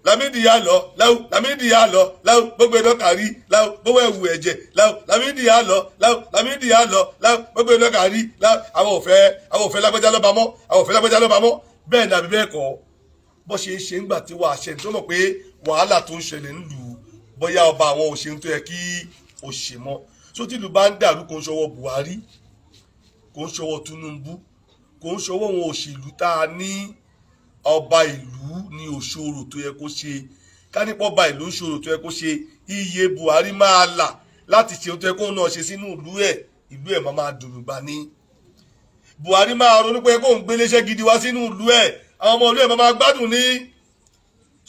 "Lámìdí yà lọ láwù, Lámìdí yà lọ láwù, gbogbo iná kárí láwù, gbogbo ẹ̀wù ẹ̀jẹ̀ láwù, Lámìdí yà lọ láwù, Lámìdí yà lọ láwù, gbogbo iná kárí láwù. Àwọn ò fẹ́, àwọn ò fẹ́ lágbájá lọ́ba mọ́, àwọn ò fẹ́ lágbájá lọ́ba mọ́." Bẹ́ẹ̀ ni àbí bẹ́ẹ̀ kọ́? Bó ṣe ń ṣe ńgbà tí wàá ṣe tó mọ̀ pé wàhálà tó ń ṣẹlẹ̀ ń lù ú, bóyá ọba àwọn òṣèlú tó yẹ kí ó ṣe mọ́. Só tí ìlú bá ń dàrú, kò ń ṣọwọ́ Buhari, kò ń ṣọwọ́ Tinubu, kò ń ṣọwọ́ wọn òṣèlú tá a ní. Ọba ìlú ní òṣòro tó yẹ kó ṣe. Kánípọ̀ ọba ìlú ń ṣòro tó yẹ kó ṣe, iye Buhari máa là láti ṣe ohun tó yẹ kóun náà ṣe sínú ìlú ẹ̀, ìlú ẹ̀ máa dùn gbà ní. Buhari máa ronú pé kóun gbéléṣẹ́ gidi wá sínú ìlú ẹ̀, àwọn ọmọ ìlú ẹ̀ máa gbádùn ní.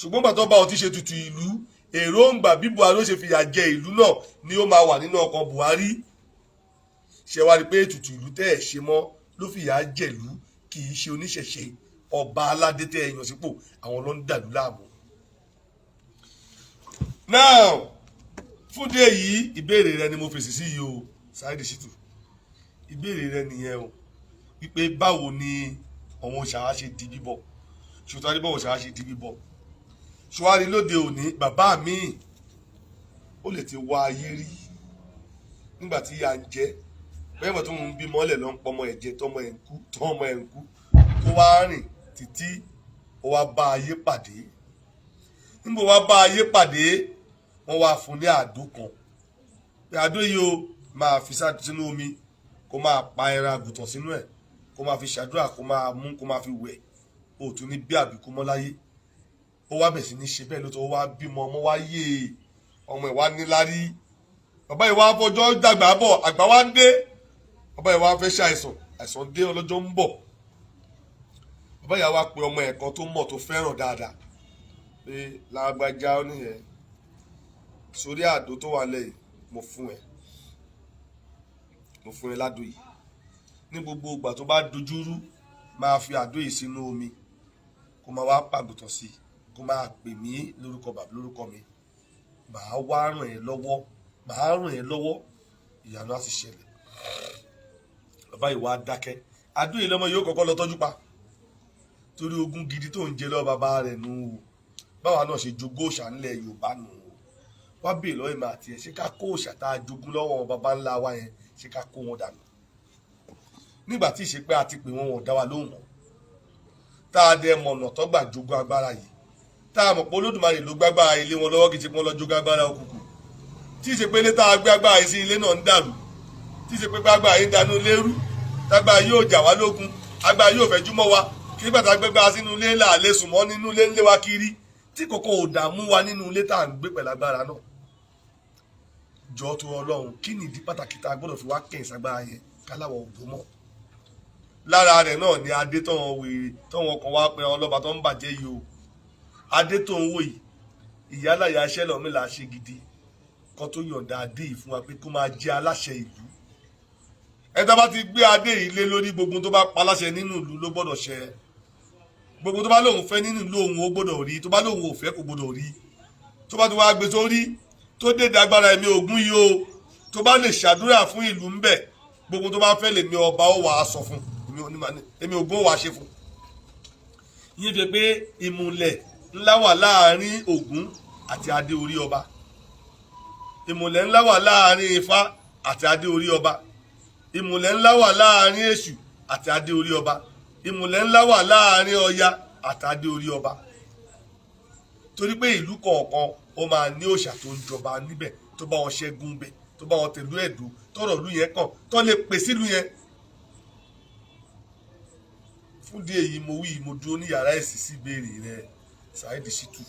Ṣùgbọ́n gbàtọ́ bá ọ ti ṣe tutù ìlú, èròǹgbà bí Buhari ó ṣe fìyà jẹ ìlú náà ni ó máa wà nínú ọkàn Buhari. Ṣe wá rí pé ètùtù ìlú tẹ́ ẹ̀ ṣe mọ́ ló fìyà jẹ̀lú? Kì í ṣe oníṣẹ̀ṣe. Ọba aládé tẹ́ ẹ yàn sípò, àwọn ló ń dàlú láàmú. Now, fún dé yìí, ìbéèrè rẹ ni mo fèsì sí yìí o, Saheed Shittu. Ìbéèrè rẹ nìyẹn o, wípé báwo ni àwọn òṣàwá ṣe di bíbọ? Ṣùgbọ́n adébọ̀ òṣàwá ṣe di bíbọ ṣùwárí lóde òní, bàbá mi ó lè ti wá ayé rí nígbà tí ìyà ń jẹ bẹ́ẹ̀ bọ̀ tó ń bímọ lẹ̀ ló ń pọmọ ẹ̀ jẹ, tọmọ ẹ̀ ń kú, tọmọ ẹ̀ ń kú, tó wá rìn títí ó wá bá ayé pàdé. Nígbà wá bá ayé pàdé, wọ́n wá fún ní àdó kan pé àdó yìí o, máa fi sínú omi, kó máa pa ẹran àgùntàn sínú ẹ̀, kó máa fi ṣàdúrà, kó máa mú, kó máa fi wẹ̀, ó tún ní bí àbíkú mọ́ láyé. Ó wá bẹ̀ sí ní ṣe bẹ́ẹ̀ lóòótọ́. Ó wá bímọ, ọmọ wá yé, ọmọ ẹ̀ wá níláárí. Bàbá yìí wá fọjọ́ dàgbà bọ̀, àgbà wá ń dé. Bàbá yìí wá fẹ́ ṣàìsàn, àìsàn dé, ọlọ́jọ́ ń bọ̀. Bàbá yìí wá pe ọmọ ẹ̀ kan tó mọ̀, tó fẹ́ràn dáadáa, pé lágbájá, ó nìyẹn sórí àdó tó wà lẹ́yìn, mo fún ẹ, mo fún ẹ ládò yìí. Ní gbogbo ìgbà tó bá dojúrú, máa fi àdó yìí sínú omi. Kó máa wá pàgùtàn sí i, kó máa pè mí lórúkọ bàbá, lórúkọ mi. Màá wá ràn ẹ́ lọ́wọ́, màá ràn ẹ́ lọ́wọ́, ìyanu á sì ṣẹlẹ̀. Bàbá yìí wá dákẹ́. Adó yìí lọ́mọ yóò kọ́kọ́ lọ tọ́jú pa, torí ogún gidi tó ń jẹ lọ́wọ́ bàbá rẹ̀ nù o. Báwa náà ṣe jogún òòṣà ńlẹ̀ Yorùbá nù o. Wá bèè lọ́wọ́ ìmọ̀ àti ẹ̀, ṣé ká kó òòṣà tá a jogún lọ́wọ́ bàbá ńlá wa yẹn, ṣé ká kó wọn dànù? Nígbà tí ìṣe pé a ti pè wọn, wọn ò dá wa lóhùn mọ́, tá a dẹ mọ̀nà tó gbà jogún agbára yìí, tá a mọ̀ pé Olódùmarè ló gbágbára ilé wọn lọ́wọ́, kì í ṣe pé wọ́n lọ jogún agbára òkùnkùn, tí ìṣe pé ilé tá a gbé agbára yìí sí, ilé náà ń dàrú, tí ìṣe pé gbágbára yìí ń danú lérú, tágbára yóò jà wá lógun, agbára yóò fẹ́ júmọ́ wa, kí nígbà tá a gbégbá sínú ilé là lè sùn mọ́ nínú ilé ńlé wa kiri, tí kòkó ò dààmú wa nínú ilé tá à ń gbé pẹ̀lú agbára náà. Jọ tó Ọlọ́run, kí ni ìdí pàtàkì tá a gbọ́dọ̀ fi wá kẹ́yìn ságbára yẹn káláwọ̀ òdò mọ́? Lára rẹ̀ náà ni adé tọ́wọ́n wèrè tọ́wọ́n kan wá pé àwọn ọlọ́ba tó ń bàjẹ́ yìí o. Adé tó ń wò yìí, ìyálàyà iṣẹ́ lọ́mí là ṣe gidi kan tó yọ̀ǹda adé yìí fún wa pé kó máa jẹ́ aláṣẹ ìlú. Ẹ tá bá ti gbé adé yìí lé lórí, gbogbo tó bá pa láṣẹ nínú ìlú ló gbọ́dọ̀ ṣẹ. Gbogbo tó bá lóun fẹ́ nínú ìlú òun, ó gbọ́dọ̀ rí. Tó bá lóun ò fẹ́, kò gbọ́dọ̀ rí. Tó bá ti wá gbé sórí tó dédé agbára ẹ̀mí Ògún yìí o, tó bá lè ṣàdúrà fún ìlú ńbẹ, gbogbo tó bá fẹ́ lèmi ọba ó wàá sọ fún èmi Ògún, ó wàá ṣe fún. Yín fi pé ìmùlẹ̀ ńlá wà láàrin Ògún àti adé orí ọba, ìmùlẹ̀ ńlá wà láàrin Ifá àti adé orí ọba, ìmùlẹ̀ ńlá wà láàrin Èṣù àti adé orí ọba, ìmùlẹ̀ ńlá wà láàrin Ọya àti adé orí ọba, torí pé ìlú kọ̀ọ̀kan ó máa ní òòṣà tó ń jọba níbẹ̀, tó bá wọn ṣẹ́gun bẹ̀, tó bá wọn tẹ̀lú ẹ̀dùn tọ̀rọ̀ ìlú yẹn kàn, tó lè pè sílùú yẹn. Fún díẹ̀ yìí mo wí, mo dúró ní yàrá ẹ̀sìn sí ìbéèrè rẹ, Saheed Shittu.